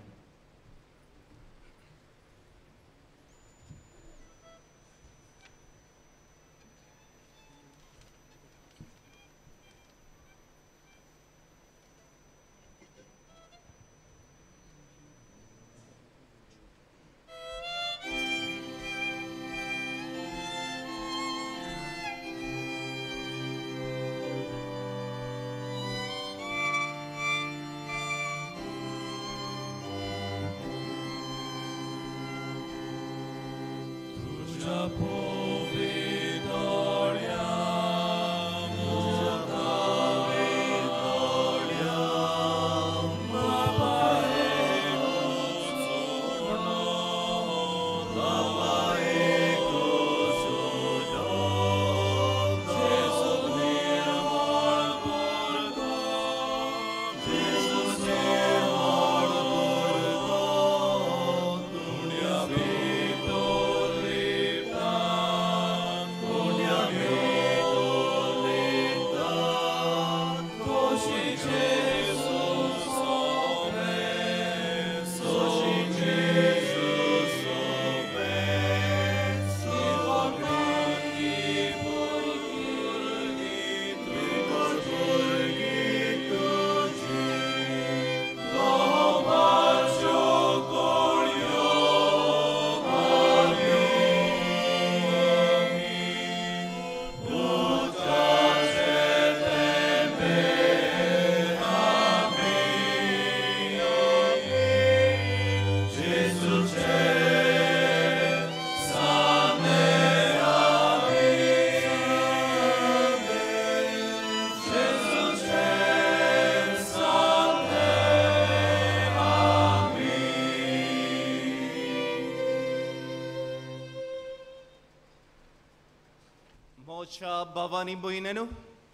भावानी भयणींनो,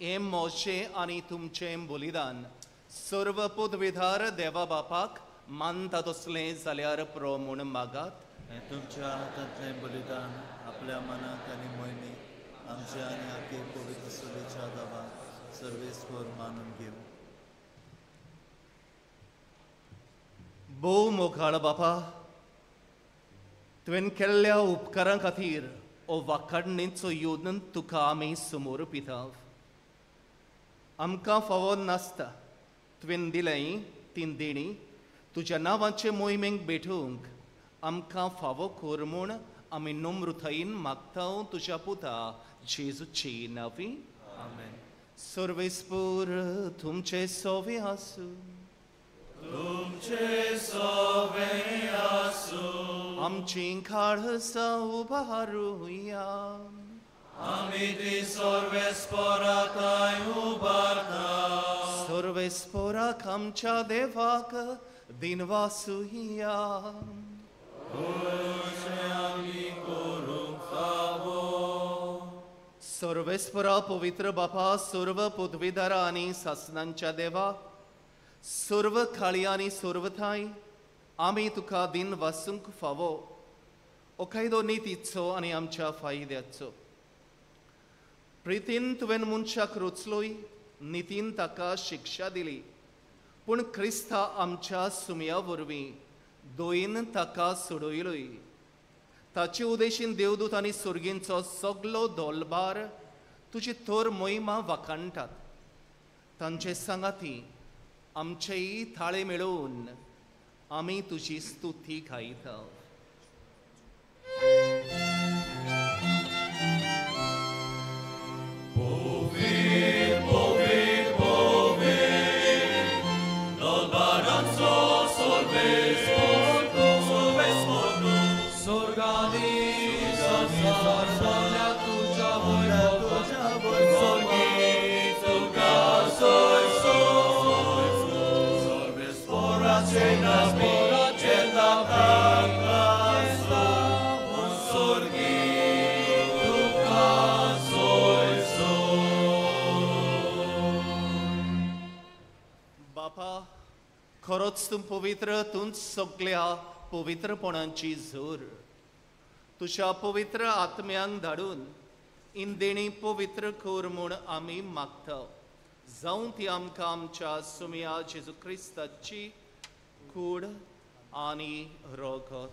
हें म्हजें आनी तुमचें बलिदान सर्व पदवीधार देवा बापाक मानता तसलें जाल्यार प्रो म्हूण मागात. हें तुमच्या हातांतलें बलिदान आपल्या मनाक आनी मोहिमेक आमच्या आनी आखे पवित्र सभेच्या दावाक सर्वेस्पर मानून घेवं. भोव मोगाळ बापा, तुवें केल्ल्या उपकारां खातीर ओ वाखाडणेचो योदन तुका आमी समोर पिता. आमकां फावो नासता तुवें दिलें तीन देणी तुज्या नांवाचे मोहिमेक भेटूंक आमकां फावो कर म्हूण आमी नम्रतायेन मागता तुज्या पुता जेजूचे नांवी. आमेन. सर्वेस्पर तुमचे सोवे आसूं. तुमचे सोवे आसूं. आमची काळसां उबारुया. आमी ती सर्वेस्पराताय उबारता. सर्वेस्पराक आमच्या देवाक दिनवासुया. अशें आमी करूंक फावो. सर्वेस्परा पवित्र बापा, सर्व पदवीधरा आनी सासनांच्या देवा, सर्व खाळी आनी सर्व ठांय आमी तुका दिन वासूंक फावो ओ कायदो नितीचो आनी आमच्या फायद्याचो. प्रितीन तुवें मनशाक रचलोय, नितीन ताका शिक्षा दिली, पूण क्रिस्ता आमच्या सुमया वरवीं दोयीन ताका सोडयलोय. ताचे उदेशीन देवदूत आनी सुर्गींचो सगलो दोलबार तुजी थोर मोहिमा वाखाणटात. तांचे सांगाती आमचेय थाळे मेळोवन आमी तुजी स्तुती गायता. खरोच तूं पवित्र, तूंच सगल्या पवित्रपणाची जोर. तुज्या पवित्र आत्म्यांक धाडून इंदेणी पवित्र कर म्हूण आमी मागता. जावं ती आमकां आमच्या सुमया जेजू क्रिस्ताची कूड आनी रगत.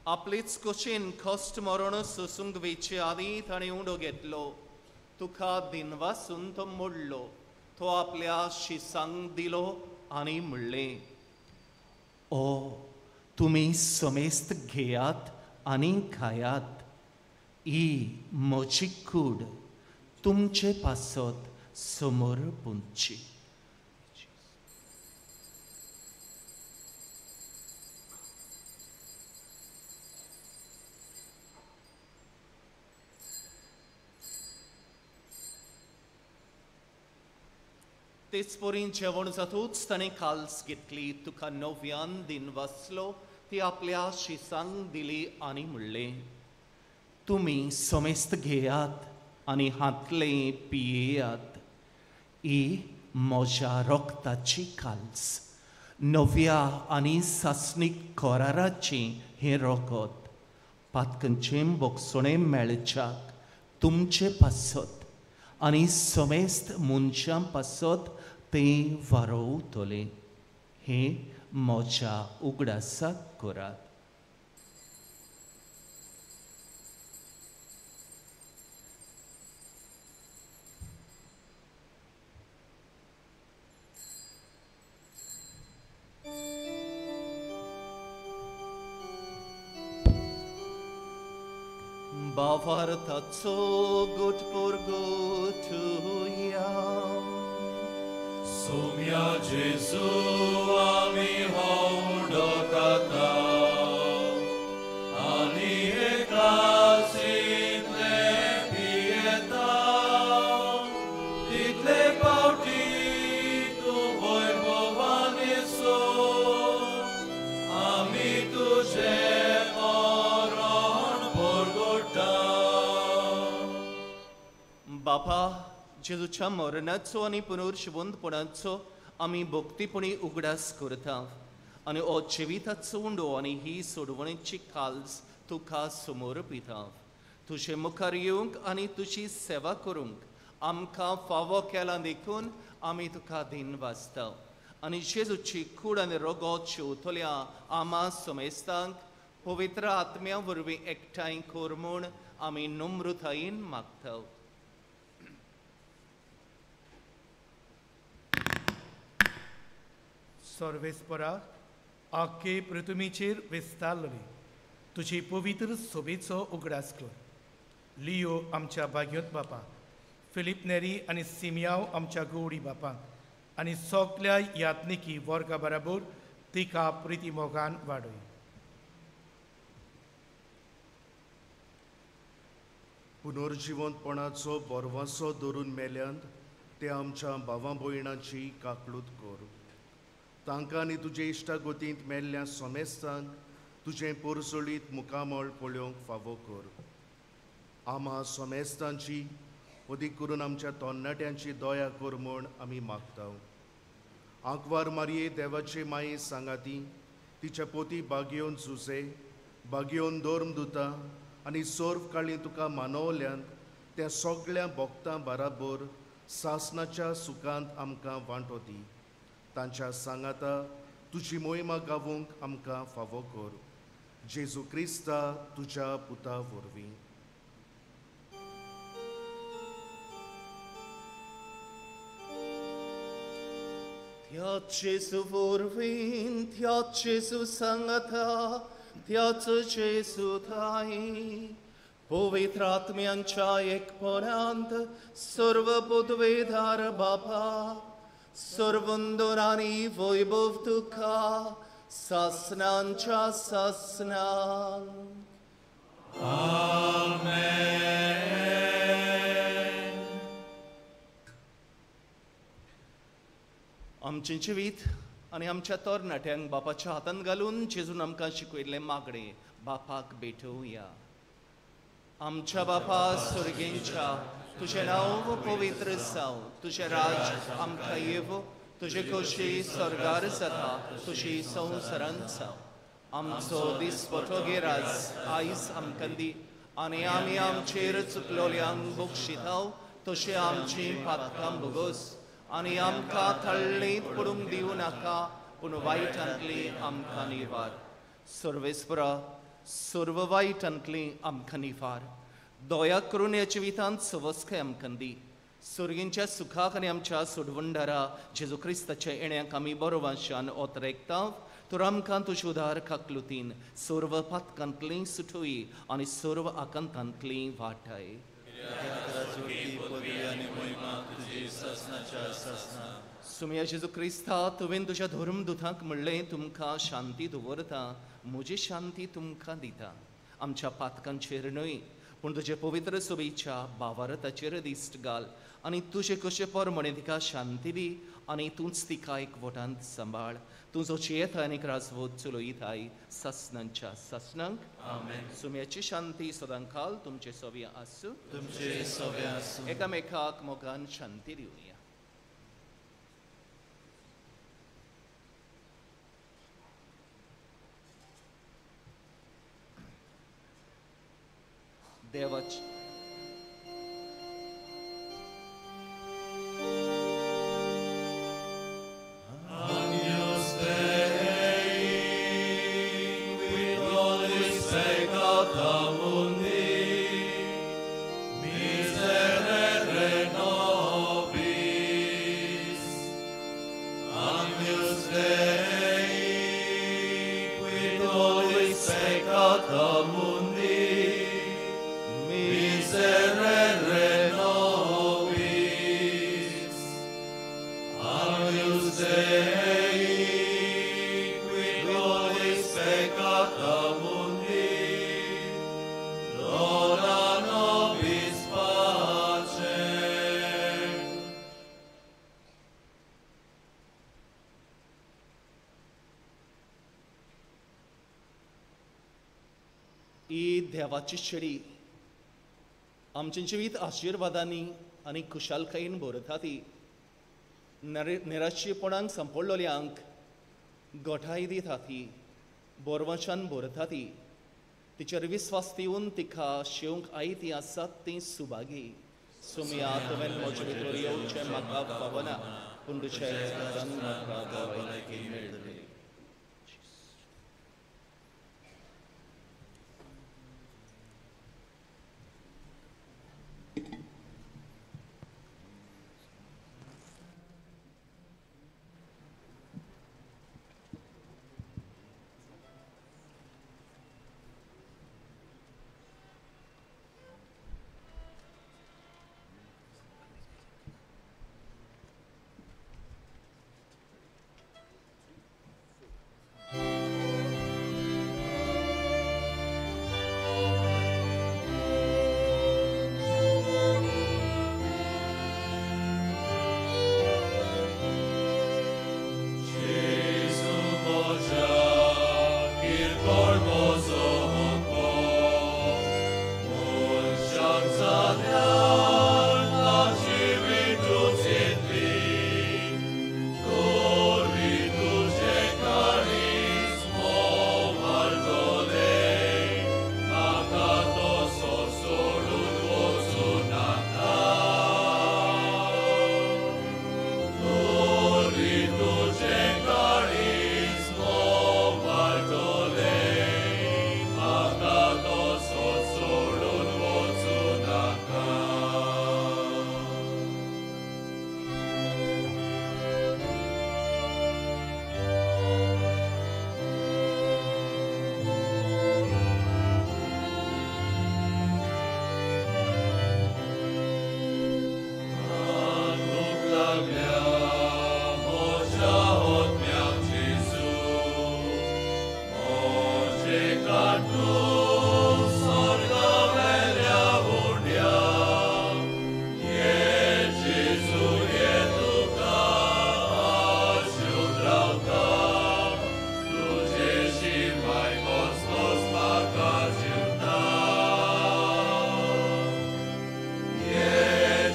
आपलेच कुशीन कश्ट मरण सोसूंक वेचे आदीं ताणें उंडो घेतलो, तुका दिनवासून तो मोडलो, तो आपल्या शिसांक दिलो आनी म्हणलें, ओ तुमी समेस्त घेयात आनी खायात, ही म्हजी कूड तुमचे पासत समोर पुंची. तेच परीन जेवण जातूच ताणें काल्स घेतली, तुका नव्यान दिन वाचलो, ती आपल्या शिसांक दिली आनी म्हणलें, तुमी समेस्त घेयात आनी हातले पियेयात, ही म्हज्या रक्ताची काल्स, नव्या आनी सासणीक कराराचें हें रगत, पातकंचें बोगसणें मेळच्याक तुमचे पासत आनी समेस्त मनशां पासत तें वारोवतलें. हें म्हज्या उगडासाक करात. भावार्थाचो गुटपूर गुटुया. सोम्या जेजू आमी हो उंडो खाता आनी एकासींतले पियेता, तितले पावटी तूं वैभवान येसो, आमी तुजें मरण परगटा. बापा, जेजूच्या मरणाचो आनी पुनर्जिवंतपणाचो आमी भक्तीपणी उगडास करता आनी हो जिविताचो उंडो आनी ही सोडवणेची काल्स तुका समोर पिता. तुजे मुखार येवंक आनी तुजी सेवा करूंक आमकां फावो केला देखून आमी तुका दिन वाचता आनी जेजूची कूड आनी रगत शेवतल्या आमा समेस्तांक पवित्र आत्म्या वरवीं एकठांय कर म्हूण आमी नम्रतायेन मागता. सर्वेस्परा, आख्खे पृथ्वीचेर विस्तारलेली तुजी पवित्र सोबेचो उगडास कर. लियो आमच्या भाग्योत बापा, फिलीप नेरी आनी सिमियाव आमच्या गौडी बापांक आनी सगल्या यात्निकी वर्गा बराबर तिका प्रिती मोगान वाडय. पुनर्जिवंतपणाचो बरवासो धरून मेल्यांत ते आमच्या भावा भयणाची काकळूत कर. तांकां आनी तुजे इश्टागतींत मेल्ल्या समेस्तांक तुजें पोरसोळीत मुखामळ पळोवंक फावो कर. आमा समेस्तांची अदीक करून आमच्या तरणाट्यांची दया कर म्हूण आमी मागता. आंकवार मारये देवाचे माये सांगाती तिच्या पोती बागेवन जुजे बागेवन धर्म दुता आनी सर्व काळी तुका मानवल्यान त्या सगळ्या भक्तां बराबर सासनाच्या सुखांत आमकां वांटो दी. तांच्या सांगाता तुजी मोहिमा गावूंक आमकां फावो कर. जेजू क्रिस्ता तुज्या पुता वरवीं. त्याच जेजू वरवीं, त्याच जेजू सांगाता, त्याच जेजू थांय, पवित्र आत्म्यांच्या एकपणांत सर्व पदवेदार बापा, सर्वंदरानी वैभव तुका सासनांच्या सासनां. आमेन. आमचें जिवीत आनी आमच्या तरणाट्यांक बापाच्या हातांत घालून जेजून आमकां शिकयल्लें मागणें बापाक भेटोवया. आमच्या बापा सुर्गेंच्या, तुजें नांव पवित्र जावं, तुजें राज आमकां येवं, तुजे खोशी स्वर्गार जाता तशी संवसारांत जावं. आमचो दिसपटो गिराज आयज आमकां दी आनी आमी आमचेर चुकलोल्यांक बक्षिताव तशें आमची पातकां भोगोस आनी आमकां थळ्ळींत पडूंक दिवं नाका पूण वायटांतली आमकां निवार. सर्वेस्परा सर्व वायटांतली आमकां निवार. दया करून ह्या जिवितांत सवस्काय आमकां दी. सुर्गींच्या सुखाक आनी आमच्या सोडवणदारा जेजू क्रिस्ताच्या येण्याक आमी बरो वांशान ओतरेकता. तर आमकां तुजे उदार काकलुतीन सर्व पातकांतली सुटोई आनी सर्व आकांतांतली वाटाय. सुमया जेजू क्रिस्ता तुवें तुज्या धर्मदुतांक म्हणलें तुमकां शांती दवरता म्हजी शांती तुमकां दिता. आमच्या पातकांचेर न्हय पूण तुजे पवित्र सभेच्या भावार्थाचेर दिश्ट घाल आनी तुजे कशे प्रमाणे तिका शांती दी आनी तूंच तिका एकवटांत सांबाळ. तुजो चेत आनी राजवत चलयताय सासणांच्या सासणांक. आमेन. सुम्याची शांती सदांकाल तुमचे सव्या आसूं. तुमचे सव्या आसूं. एकामेकाक मोगान शांती दिवया. देवाची Agnus Dei, qui tollis peccata mundi, miserere nobis. Agnus Dei, qui tollis peccata mundi, miserere nobis. Agnus Dei, qui tollis peccata mundi, dona nobis pacem. ही देवाची शेळी आमचें जिवीत आशिर्वादांनी आनी खुशालकायेन भरता ती. निराशेपणाक संपडलोल्यांक गोठाय दिता ती, बोरवाशान भरता ती. तिचेर विस्वास दिवन तिका शेवंक आयती आसात ती सुभागी. सुमया तुवें म्हजे भितर येवचें म्हाका फावना पूण तुज्या एकदान म्हाका भलायकी मेळटली.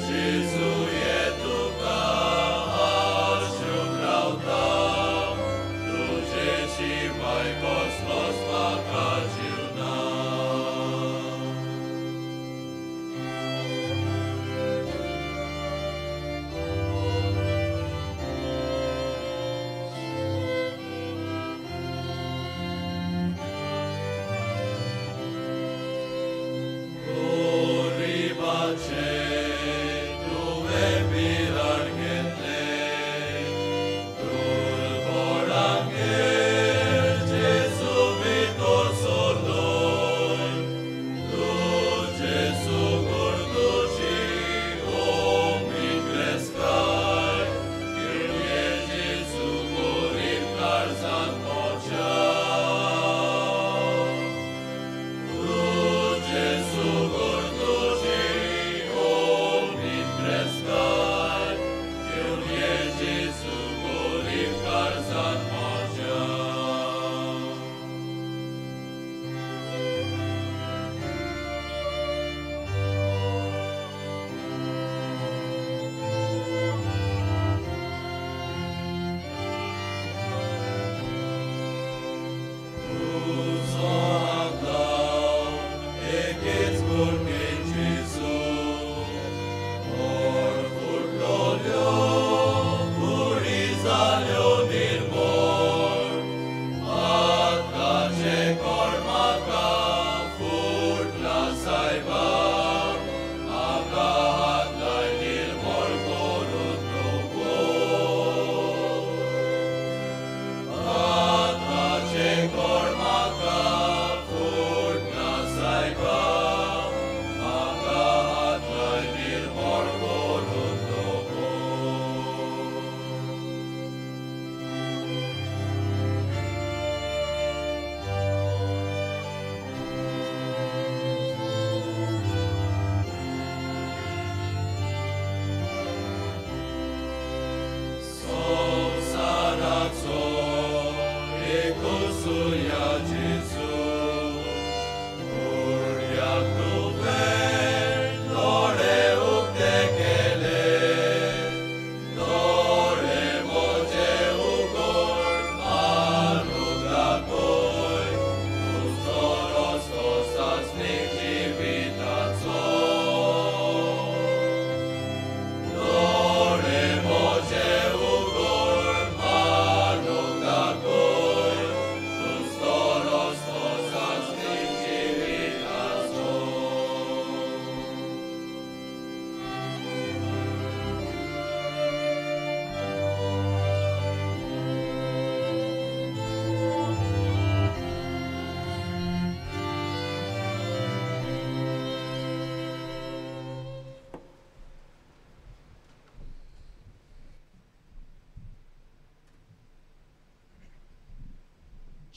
Gesù, ye tuka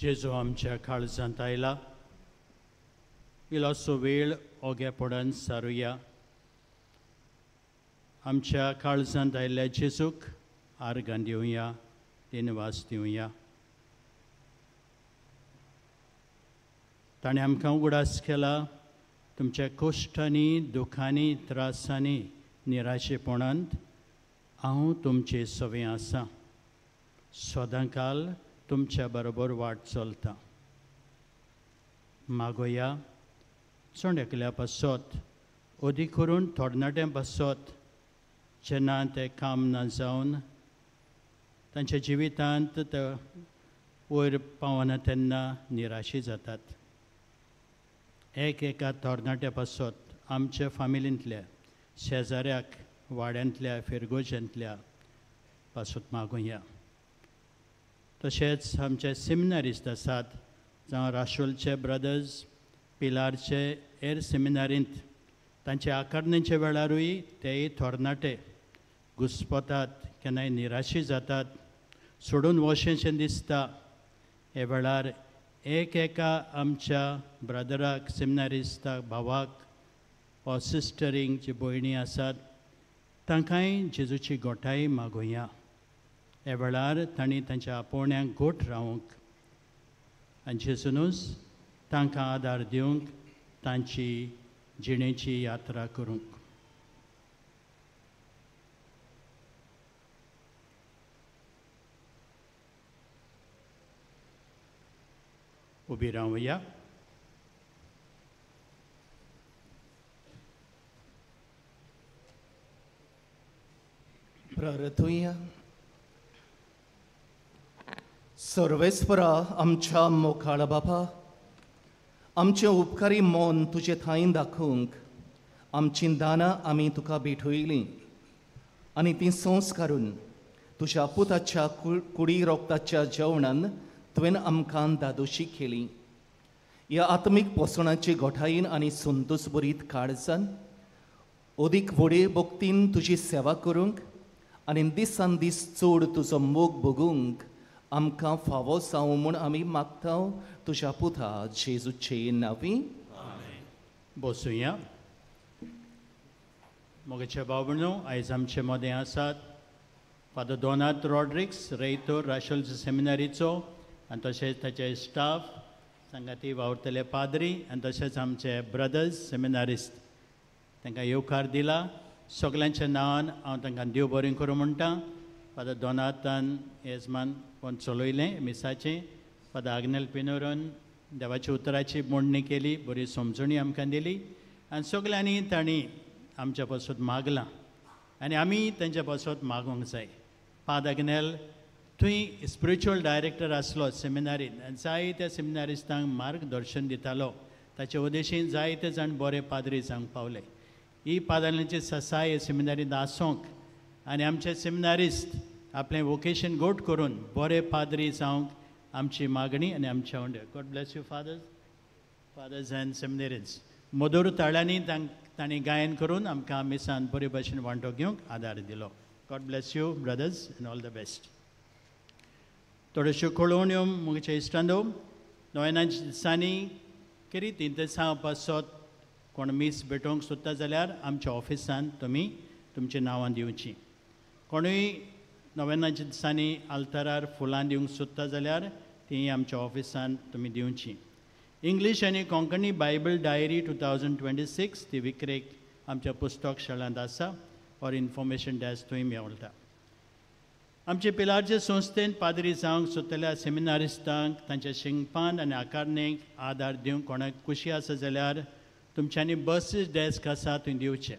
जेजू आमच्या काळजांत आयला. इल्लोसो वेळ ओगेपणान सारुया. आमच्या काळजांत आयिल्ल्या जेजूक आर्गां दिवया, दिनवास दिवया. ताणें आमकां उगडास केला तुमच्या कश्टांनी, दुखांनी, त्रासांनी, निराशेपणांत हांव तुमचे सवें आसा, सदांकाल तुमच्या बरोबर वाट चलता. मागोया चण एकल्या पासत, अदीक करून थोडनाट्यां पासत, जेन्ना ते काम ना जावन तांच्या जिवितांत ते वयर पावना तेन्ना निराशी जातात. एक एका तरणाट्या पासत आमच्या फामिलींतल्या, शेजाऱ्याक, वाड्यांतल्या, फिरगोजेंतल्या पासत मागुया. तशेंच आमचे सेमिनारिस्ट आसात, जावं राशोलचे ब्रदर्स, पिलारचे हेर सेमिनारींत तांचे आकारणेच्या वेळारूय तेय थोरनाटे घुस्पतात, केन्नाय निराशी जातात, सोडून वशेंशें दिसता. हे वेळार एक एका आमच्या ब्रदराक, सेमिनारिस्टाक, भावाक वा सिस्टरींक, जी भयणी आसात तांकांय जेजूची गोठाय मागुया. ह्या वेळार तांणी तांच्या आपोवण्याक गोठ रावंक आनी जेजूनूच तांकां आदार दिवंक तांची जिणेची यात्रा करूंक. उबी रावया. प्रार्थुया. सर्वेस्परा आमच्या मोखाळ बापा, आमचें उपकारी मन तुजे थांय दाखोवंक आमचीं दानां आमी तुका भेटयलीं आनी तीं संस्कारून तुज्या पुताच्या कुडी रोगताच्या जेवणान तुवें आमकां दादोशी केली. ह्या आत्मीक पोसणाचे गोठायेन आनी संतोस बरीत काळजान अदीक व्हडे भक्तीन तुजी सेवा करूंक आनी दिसान दीस चड तुजो मोग भोगूंक आमकां फावो जावं म्हूण आमी मागता तुज्या पुता जेजूचे नांवी. बसुया. मोगेचे भाव भयणो, आयज आमचे मदें आसात फादर दोनात रॉड्रिक्स, रेयतोर राशोल सेमिनारीचो, आनी तशेंच ताचे स्टाफ, सांगाती वावुरतले पाद्री आनी तशेंच आमचे ब्रदर्स सेमिनारिस्ट, तांकां येवकार दिला. सगल्यांच्या नांवान हांव तांकां देव बरें करूं म्हणटा. फादर दोनातान येजमान कोण चलयलें मिसाचें, फादर आग्नेल पिनोरोन देवाच्या उतराची मोडणी केली, बरी समजणी आमकां दिली आनी सगल्यांनी तांणी आमच्या पासत मागलां आनी आमी तांच्या पासत मागूंक जाय. फादर आग्नेल थंय स्पिरिच्युअल डायरेक्टर आसलो सेमिनारीन आनी जायत्या सेमिनारिस्टांक मार्गदर्शन दितालो. ताचे उद्देशीन जायते जाण बरे पाद्री जावंक पावले. ही पाद्रांची ससाय सेमिनारींत आसूंक आनी आमचे सेमिनारिस्ट आपलें वोकेशन गोट करून बरे पाद्री जावंक आमची मागणी आनी आमच्या उंडे. God bless you fathers and seminarians. मधूर ताळ्यांनी तांणी गायन करून आमकां मिसान बरे भशेन वांटो घेवंक आदार दिलो. God bless you brothers and all the best. थोड्योश्यो कळोवण्यो म्हज्या इश्टांनो, नोवेनाच्या दिसांनी केरी इंतेसांव पासत कोण मीस भेटोवंक सोदता जाल्यार आमच्या ऑफिसान तुमी तुमची नांवां दिवचीं. कोणूय नोवेनाच्या दिसांनी आल्तारार फुलां दिवंक सोदता जाल्यार तीं आमच्या ऑफिसान तुमी दिवचीं. इंग्लीश आनी कोंकणी बायबल डायरी 2026 ती विक्रेक आमच्या पुस्तक शाळांत आसा ऑर इन्फॉर्मेशन डॅस्क थंय मेळटा. आमचे पिलारचे संस्थेन पाद्री जावंक सोदतल्या सेमिनारिस्टांक तांच्या शिंगपान आनी आकारणेक आदार दिवंक कोणाक खुशी आसा जाल्यार तुमच्यांनी बसीस डॅस्क आसा थंय दिवचें.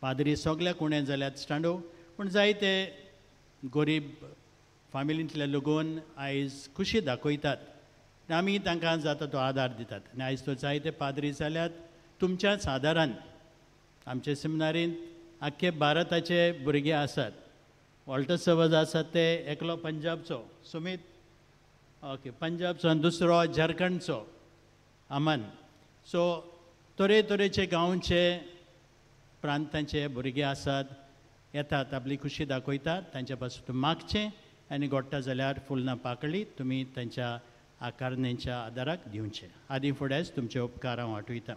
पाद्री सगल्या कोणें जाल्यार स्टांडो, पूण जायते गरीब फामिलींतले लोगून आयज खुशी दाखयतात आनी आमी तांकां जाता तो आदार दितात. आनी आयज तो जायते पाद्री जाल्यात तुमच्याच आदारान. आमचे सेमिनारींत आख्खे भारताचे भुरगे आसात. वॉल्टर सवज आसात ते एकलो पंजाबचो सुमीत, ओके पंजाबचो, आनी दुसरो झारखंडचो अमन. सो तरेतरेचे गांवचे प्रांतांचे भुरगे आसात, येतात, आपली खुशी दाखयतात. तांच्या पासून मागचें आनी गोडटा जाल्यार फुलना पाकळी तुमी तांच्या आकारणेच्या आदाराक दिवचें. आदी फुडेंच तुमचे उपकार हांव आठयतां.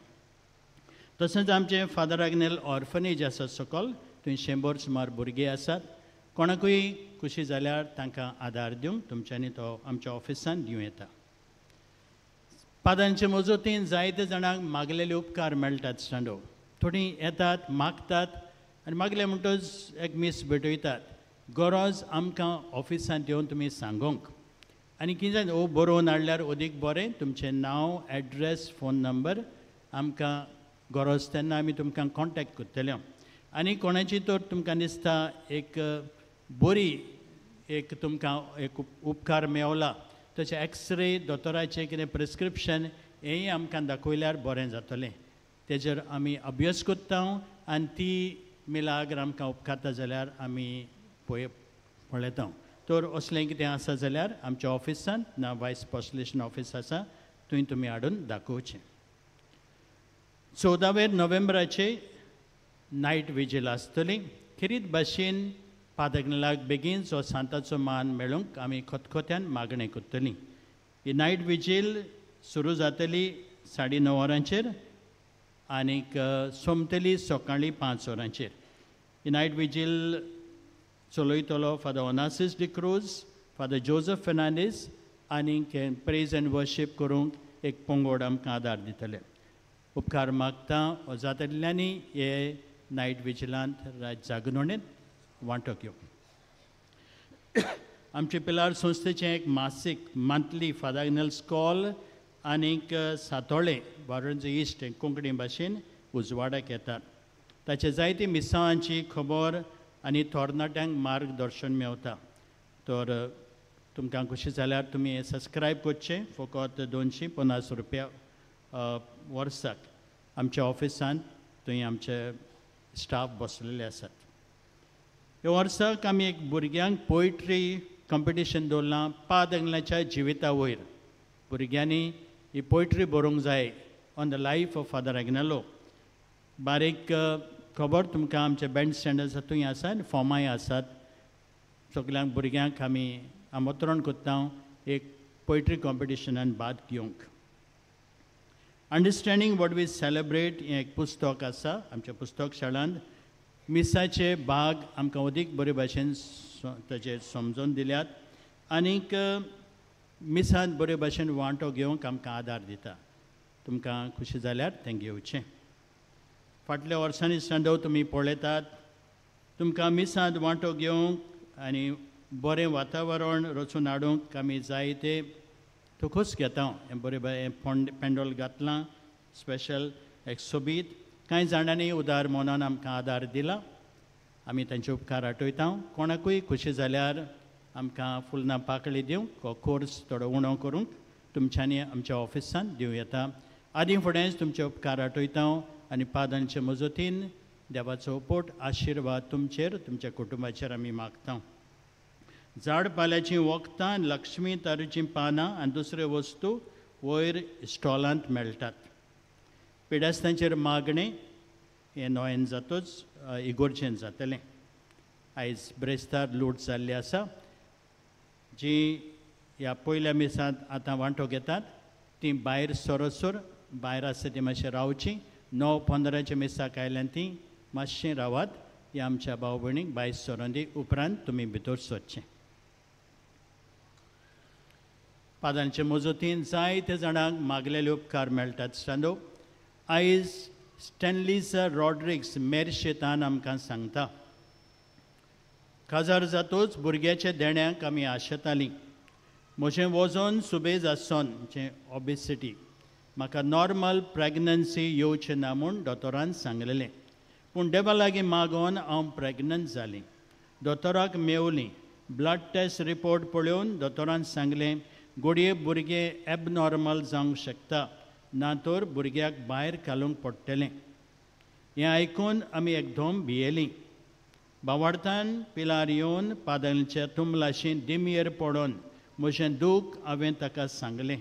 तशेंच आमचें फादर आग्नेल ऑर्फनेज आसा सकयल, थंय 100 सुमार भुरगीं आसात. कोणाकूय खुशी जाल्यार तांकां आदार दिवंक तुमच्यांनी तो आमच्या ऑफिसान दिवं येता. पादांचे मजतीन जायते जाणांक मागलेले उपकार मेळटात. स्टँडो थोडीं येतात, मागतात आनी मागले म्हणटच एक मीस भेटयतात. गरज आमकां ऑफिसांत येवन तुमी सांगूंक आनी कितें जाय ओ बरोवन हाडल्यार अदीक बरें. तुमचें नांव, एड्रेस, फोन नंबर आमकां गरज तेन्ना आमी तुमकां कॉन्टेक्ट करतले. आनी कोणाची तर तुमकां दिसता एक बरी एक तुमकां एक उपकार मेवला, तशें एक्सरे, दोतोराचें कितें प्रिस्क्रिप्शन हेंय आमकां दाखयल्यार बरें जातलें. तेजेर आमी अभ्यास करता आनी ती मिलाग्र आमकां उपकारता जाल्यार आमी पळयता. तर असलें कितें आसा जाल्यार आमच्या ऑफिसान ना वायस पॉस्टलेशन ऑफिस आसा थंय तुमी हाडून दाखोवचें. 14 नोव्हेंबराचे नायट विजील आसतली. खेरीत भाशेन पादगनाक बेगीन जो सांताचो मान मेळूंक आमी खतखत्यान मागणें करतलीं. ही नायट विजील सुरू जातली 9:30 वरांचेर आनीक सोंपतली सकाळीं 5 वरांचेर. ही नायट विजील चलयतलो फादर ओनासीस डिक्रूज, फादर जोजफ फेर्नांडीस आनीक प्रेज एंड वर्शीप करूंक एक पंगड आमकां आदार दितले. उपकार मागता जातल्यांनी हे नायट विजिलांत रात जागरणेंत वांटो घेवंक. आमचे पिलार संस्थेचें एक मासीक मंथली फादर आग्नेल्स कॉल आनीक सातोळें वारंज इश्ट कोंकणी भाशेन उजवाडाक येतात. ताचे जायती मिसांवांची खबर आनी थोरनाट्यांक मार्गदर्शन मेवता. तर तुमकां खुशी जाल्यार तुमी सबस्क्रायब करचें. फकत 250 रुपया वर्साक. आमच्या ऑफिसांत थंय आमचे स्टाफ बसलेले आसात. ह्या वर्साक आमी एक भुरग्यांक पोयट्री कॉम्पिटिशन दवरलां पादंगलाच्या जिविता वयर. भुरग्यांनी ही पोयट्री बरोवंक जाय on the life of Father Agnelo. बारीक खबर तुमकां आमचे बँड स्टँड आसा थंय आसा आनी फॉर्मांय आसात. सगल्यांक भुरग्यांक आमी आमंत्रण करता एक पोयट्री कॉम्पिटिशनान भाग घेवंक. अंडरस्टँडींग what we celebrate हें एक पुस्तक आसा आमच्या पुस्तक शाळांत. मिसाचे भाग आमकां अदीक बरे भाशेन ताचेर समजून दिल्यात आनीक मिसांत बरे भाशेन वांटो घेवंक आमकां आदार दिता. तुमकां खुशी जाल्यार तें घेवचें. फाटल्या वर्सांनी संदव तुमी पळयतात, तुमकां मिसांत वांटो घेवंक आनी बरें वातावरण रचून हाडूंक आमी जायते तुकूच घेता. हें बरें हें पेंडोल घातलां स्पेशल एक सोबीत. कांय जाणांनी उदार मनान आमकां आदार दिला, आमी तांचे उपकार आठयता. कोणाकूय खुशी जाल्यार आमकां फुलना पाकळी दिवंक कोर्स थोडो उणो करूंक तुमच्यांनी आमच्या ऑफिसान दिवं येता. आदीं फुडेंच तुमचे उपकार आठयता आनी पादांचे मजतीन देवाचो पोट आशिर्वाद तुमचेर तुमच्या कुटुंबाचेर आमी मागता. झाड पाल्याचीं वखदां आनी लक्ष्मी तारूचीं पानां आनी दुसऱ्यो वस्तू वयर स्टॉलांत मेळटात. पिडेस्तांचेर मागणें हें नोयेन जातूच इगोर्जेन जातलें. आयज ब्रेस्तार लूट जाल्ली आसा. जी ह्या पयल्या मिसांत आतां वांटो घेतात तीं भायर सरसर भायर आसा तीं मातशें रावचीं. 9:15 मिसाक आयल्यान तीं मातशें रावात. ह्या आमच्या भाव भयणीक भायर सरोन दी, उपरांत तुमी भितर सरचें. पादांचे मजतीन जायते जाणांक मागलेले उपकार मेळटात. स्टँडो आयज स्टॅनलीस रॉड्रिक्स मेरशेतान आमकां सांगता, काजार जातूच भुरग्याच्या देण्याक आमी आशेतालीं. म्हजें वजन सुबेज आसोन जें ओबेसिटी म्हाका नॉर्मल प्रेगनन्सी येवचें ना म्हूण दोतोरान सांगलेलें, पूण देवा लागीं मागोन हांव प्रेगनंट जालीं. दोतोराक मेवलीं. ब्लड टेस्ट रिपोर्ट पळोवन दोतोरान सांगलें घडये भुरगें एबनॉर्मल जावंक शकता, ना तर भुरग्याक भायर घालूंक पडटलें. हें आयकून आमी एकदम भियेलीं. बावाडतान पिलार येवन पादलच्या तुंबलाशी दिमयेर पडोन म्हजें दूख हांवें ताका सांगलें.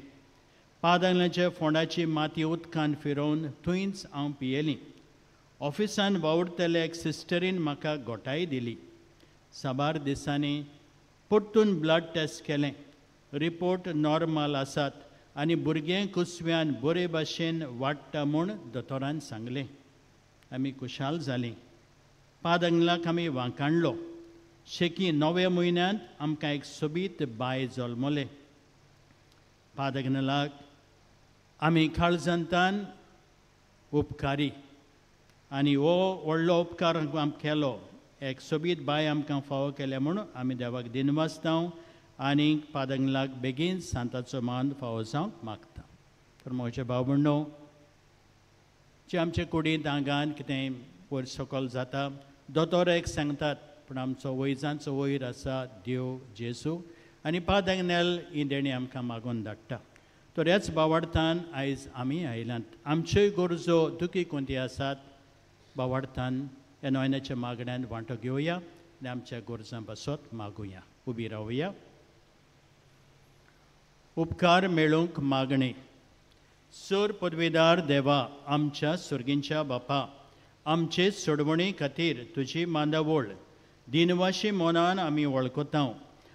पादलच्या फोंडाची माती उदकान फिरोवन थंयच हांव पियेलीं. ऑफिसान वावुरतले एक सिस्टरीन म्हाका घोटाय दिली. साबार दिसांनी परतून ब्लड टेस्ट केलें. रिपोर्ट नॉर्मल आसात. आनी भुरगें कुसव्यान बरे भाशेन वाडटा म्हूण दोतोरान सांगलें. आमी खुशाल जालीं. पादंगलाक आमी वांकाणलो. शेकी 9व्या म्हयन्यांत आमकां एक सोबीत बाय जल्मलें. पादग्नलाक आमी काळजांतान उपकारी आनी हो व्हडलो उपकार आमकां केलो. एक सोबीत बाय आमकां फावो केल्या म्हूण आमी देवाक दिनवासता आनी पादंगलाक बेगीन सांताचो मान फावो जावंक मागता. तर म्हजे भाव भयणो, जे आमचे कुडींत आंगान कितेंय वयर सकयल जाता, दोतोर एक सांगतात, पूण आमचो वैजांचो वयर आसा देव जेजू आनी पादंगनेल ही देणी आमकां मागून धाडटा. तर ह्याच बावार्थान आयज आमी आयल्यात. आमच्योय गरजो दुखी कोणती आसात, बावार्थान ह्या नोयनाच्या मागण्यान वांटो घेवया आनी आमच्या गरजां पासत मागुया. उबी रावया. उपकार मेळूंक मागणें. सर पदवीदार देवा, आमच्या सुर्गींच्या बापा, आमचे सोडवणी खातीर तुजी मांदावळ दिनवाशी मनान आमी वळखता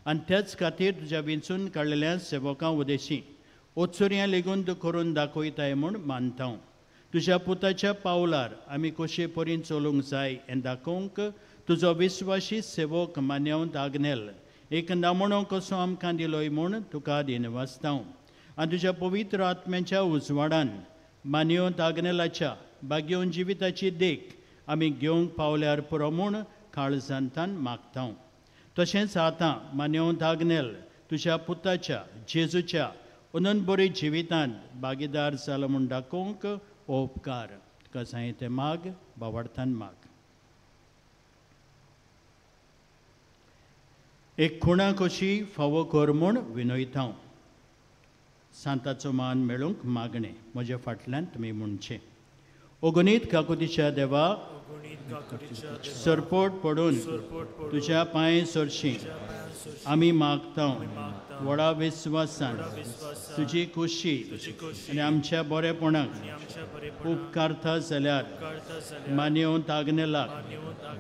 आनी त्याच खातीर तुज्या विंचून काडलेल्या सेवकां उदेशी ओचुरयां लेगून तूं करून दाखयताय म्हूण मानता. तुज्या पुताच्या पावलार आमी कशे परीन चलूंक जाय हें दाखोवंक तुजो विस्वाशी सेवक मान्यवंत आग्नेल एक नमुनो कसो आमकां दिलोय म्हूण तुका दिनवासता. आनी तुज्या पवित्र आत्म्याच्या उजवाडान मान्यवंत आग्नेलाच्या भाग्योवन जिविताची देख आमी घेवंक पावल्यार पुरो म्हूण काळजांतान मागता. तशेंच आतां मान्यवंत आग्नेल तुज्या पुताच्या जेजूच्या अनंत बरी जिवितांत भागीदार जालो म्हूण दाखोवंक हो उपकार तुका जाय तें माग, बावार्थान माग. एक खुणा कशी फावो कर म्हूण विनयता. सांताचो मान मेळूंक मागणें. म्हज्या फाटल्यान तुमी म्हणचें. अगणीत काकुतीच्या देवा, सरपोट पडून तुज्या पांय सरशी आमी मागता. व्हडा विस्वासान तुजी खुशी आनी आमच्या बरेपणाक उपकारता जाल्यार मान्यवंत आग्नेलाक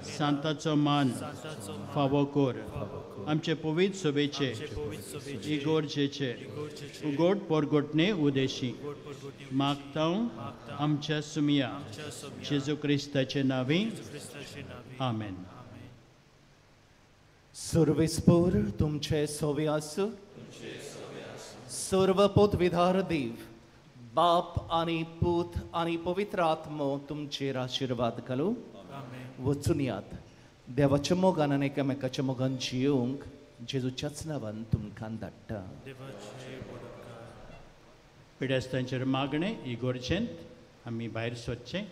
सांताचो मान फावो कर. आमचे पवित्र सभेचे इगोर्जेचे उगोट पोरगोटणे उदेशी मागता आमच्या सुमिया जेजू क्रिस्ताचे नांवी. आमेन. सर्वेस्पोर तुमचे सोवे आसूं. सर्व पदवीधार देव बाप आनी पूत आनी पवित्र आत्मो तुमचेर आशिर्वाद घालूं. वचून यात देवाच्या मोगान आनी एकामेकाच्या मोगान जियोवंक जेजूच्याच नांवान तुमकां धाडटा. पिडेस्तांचेर मागणें इगोर्जेंत आमी भायर सोदचें.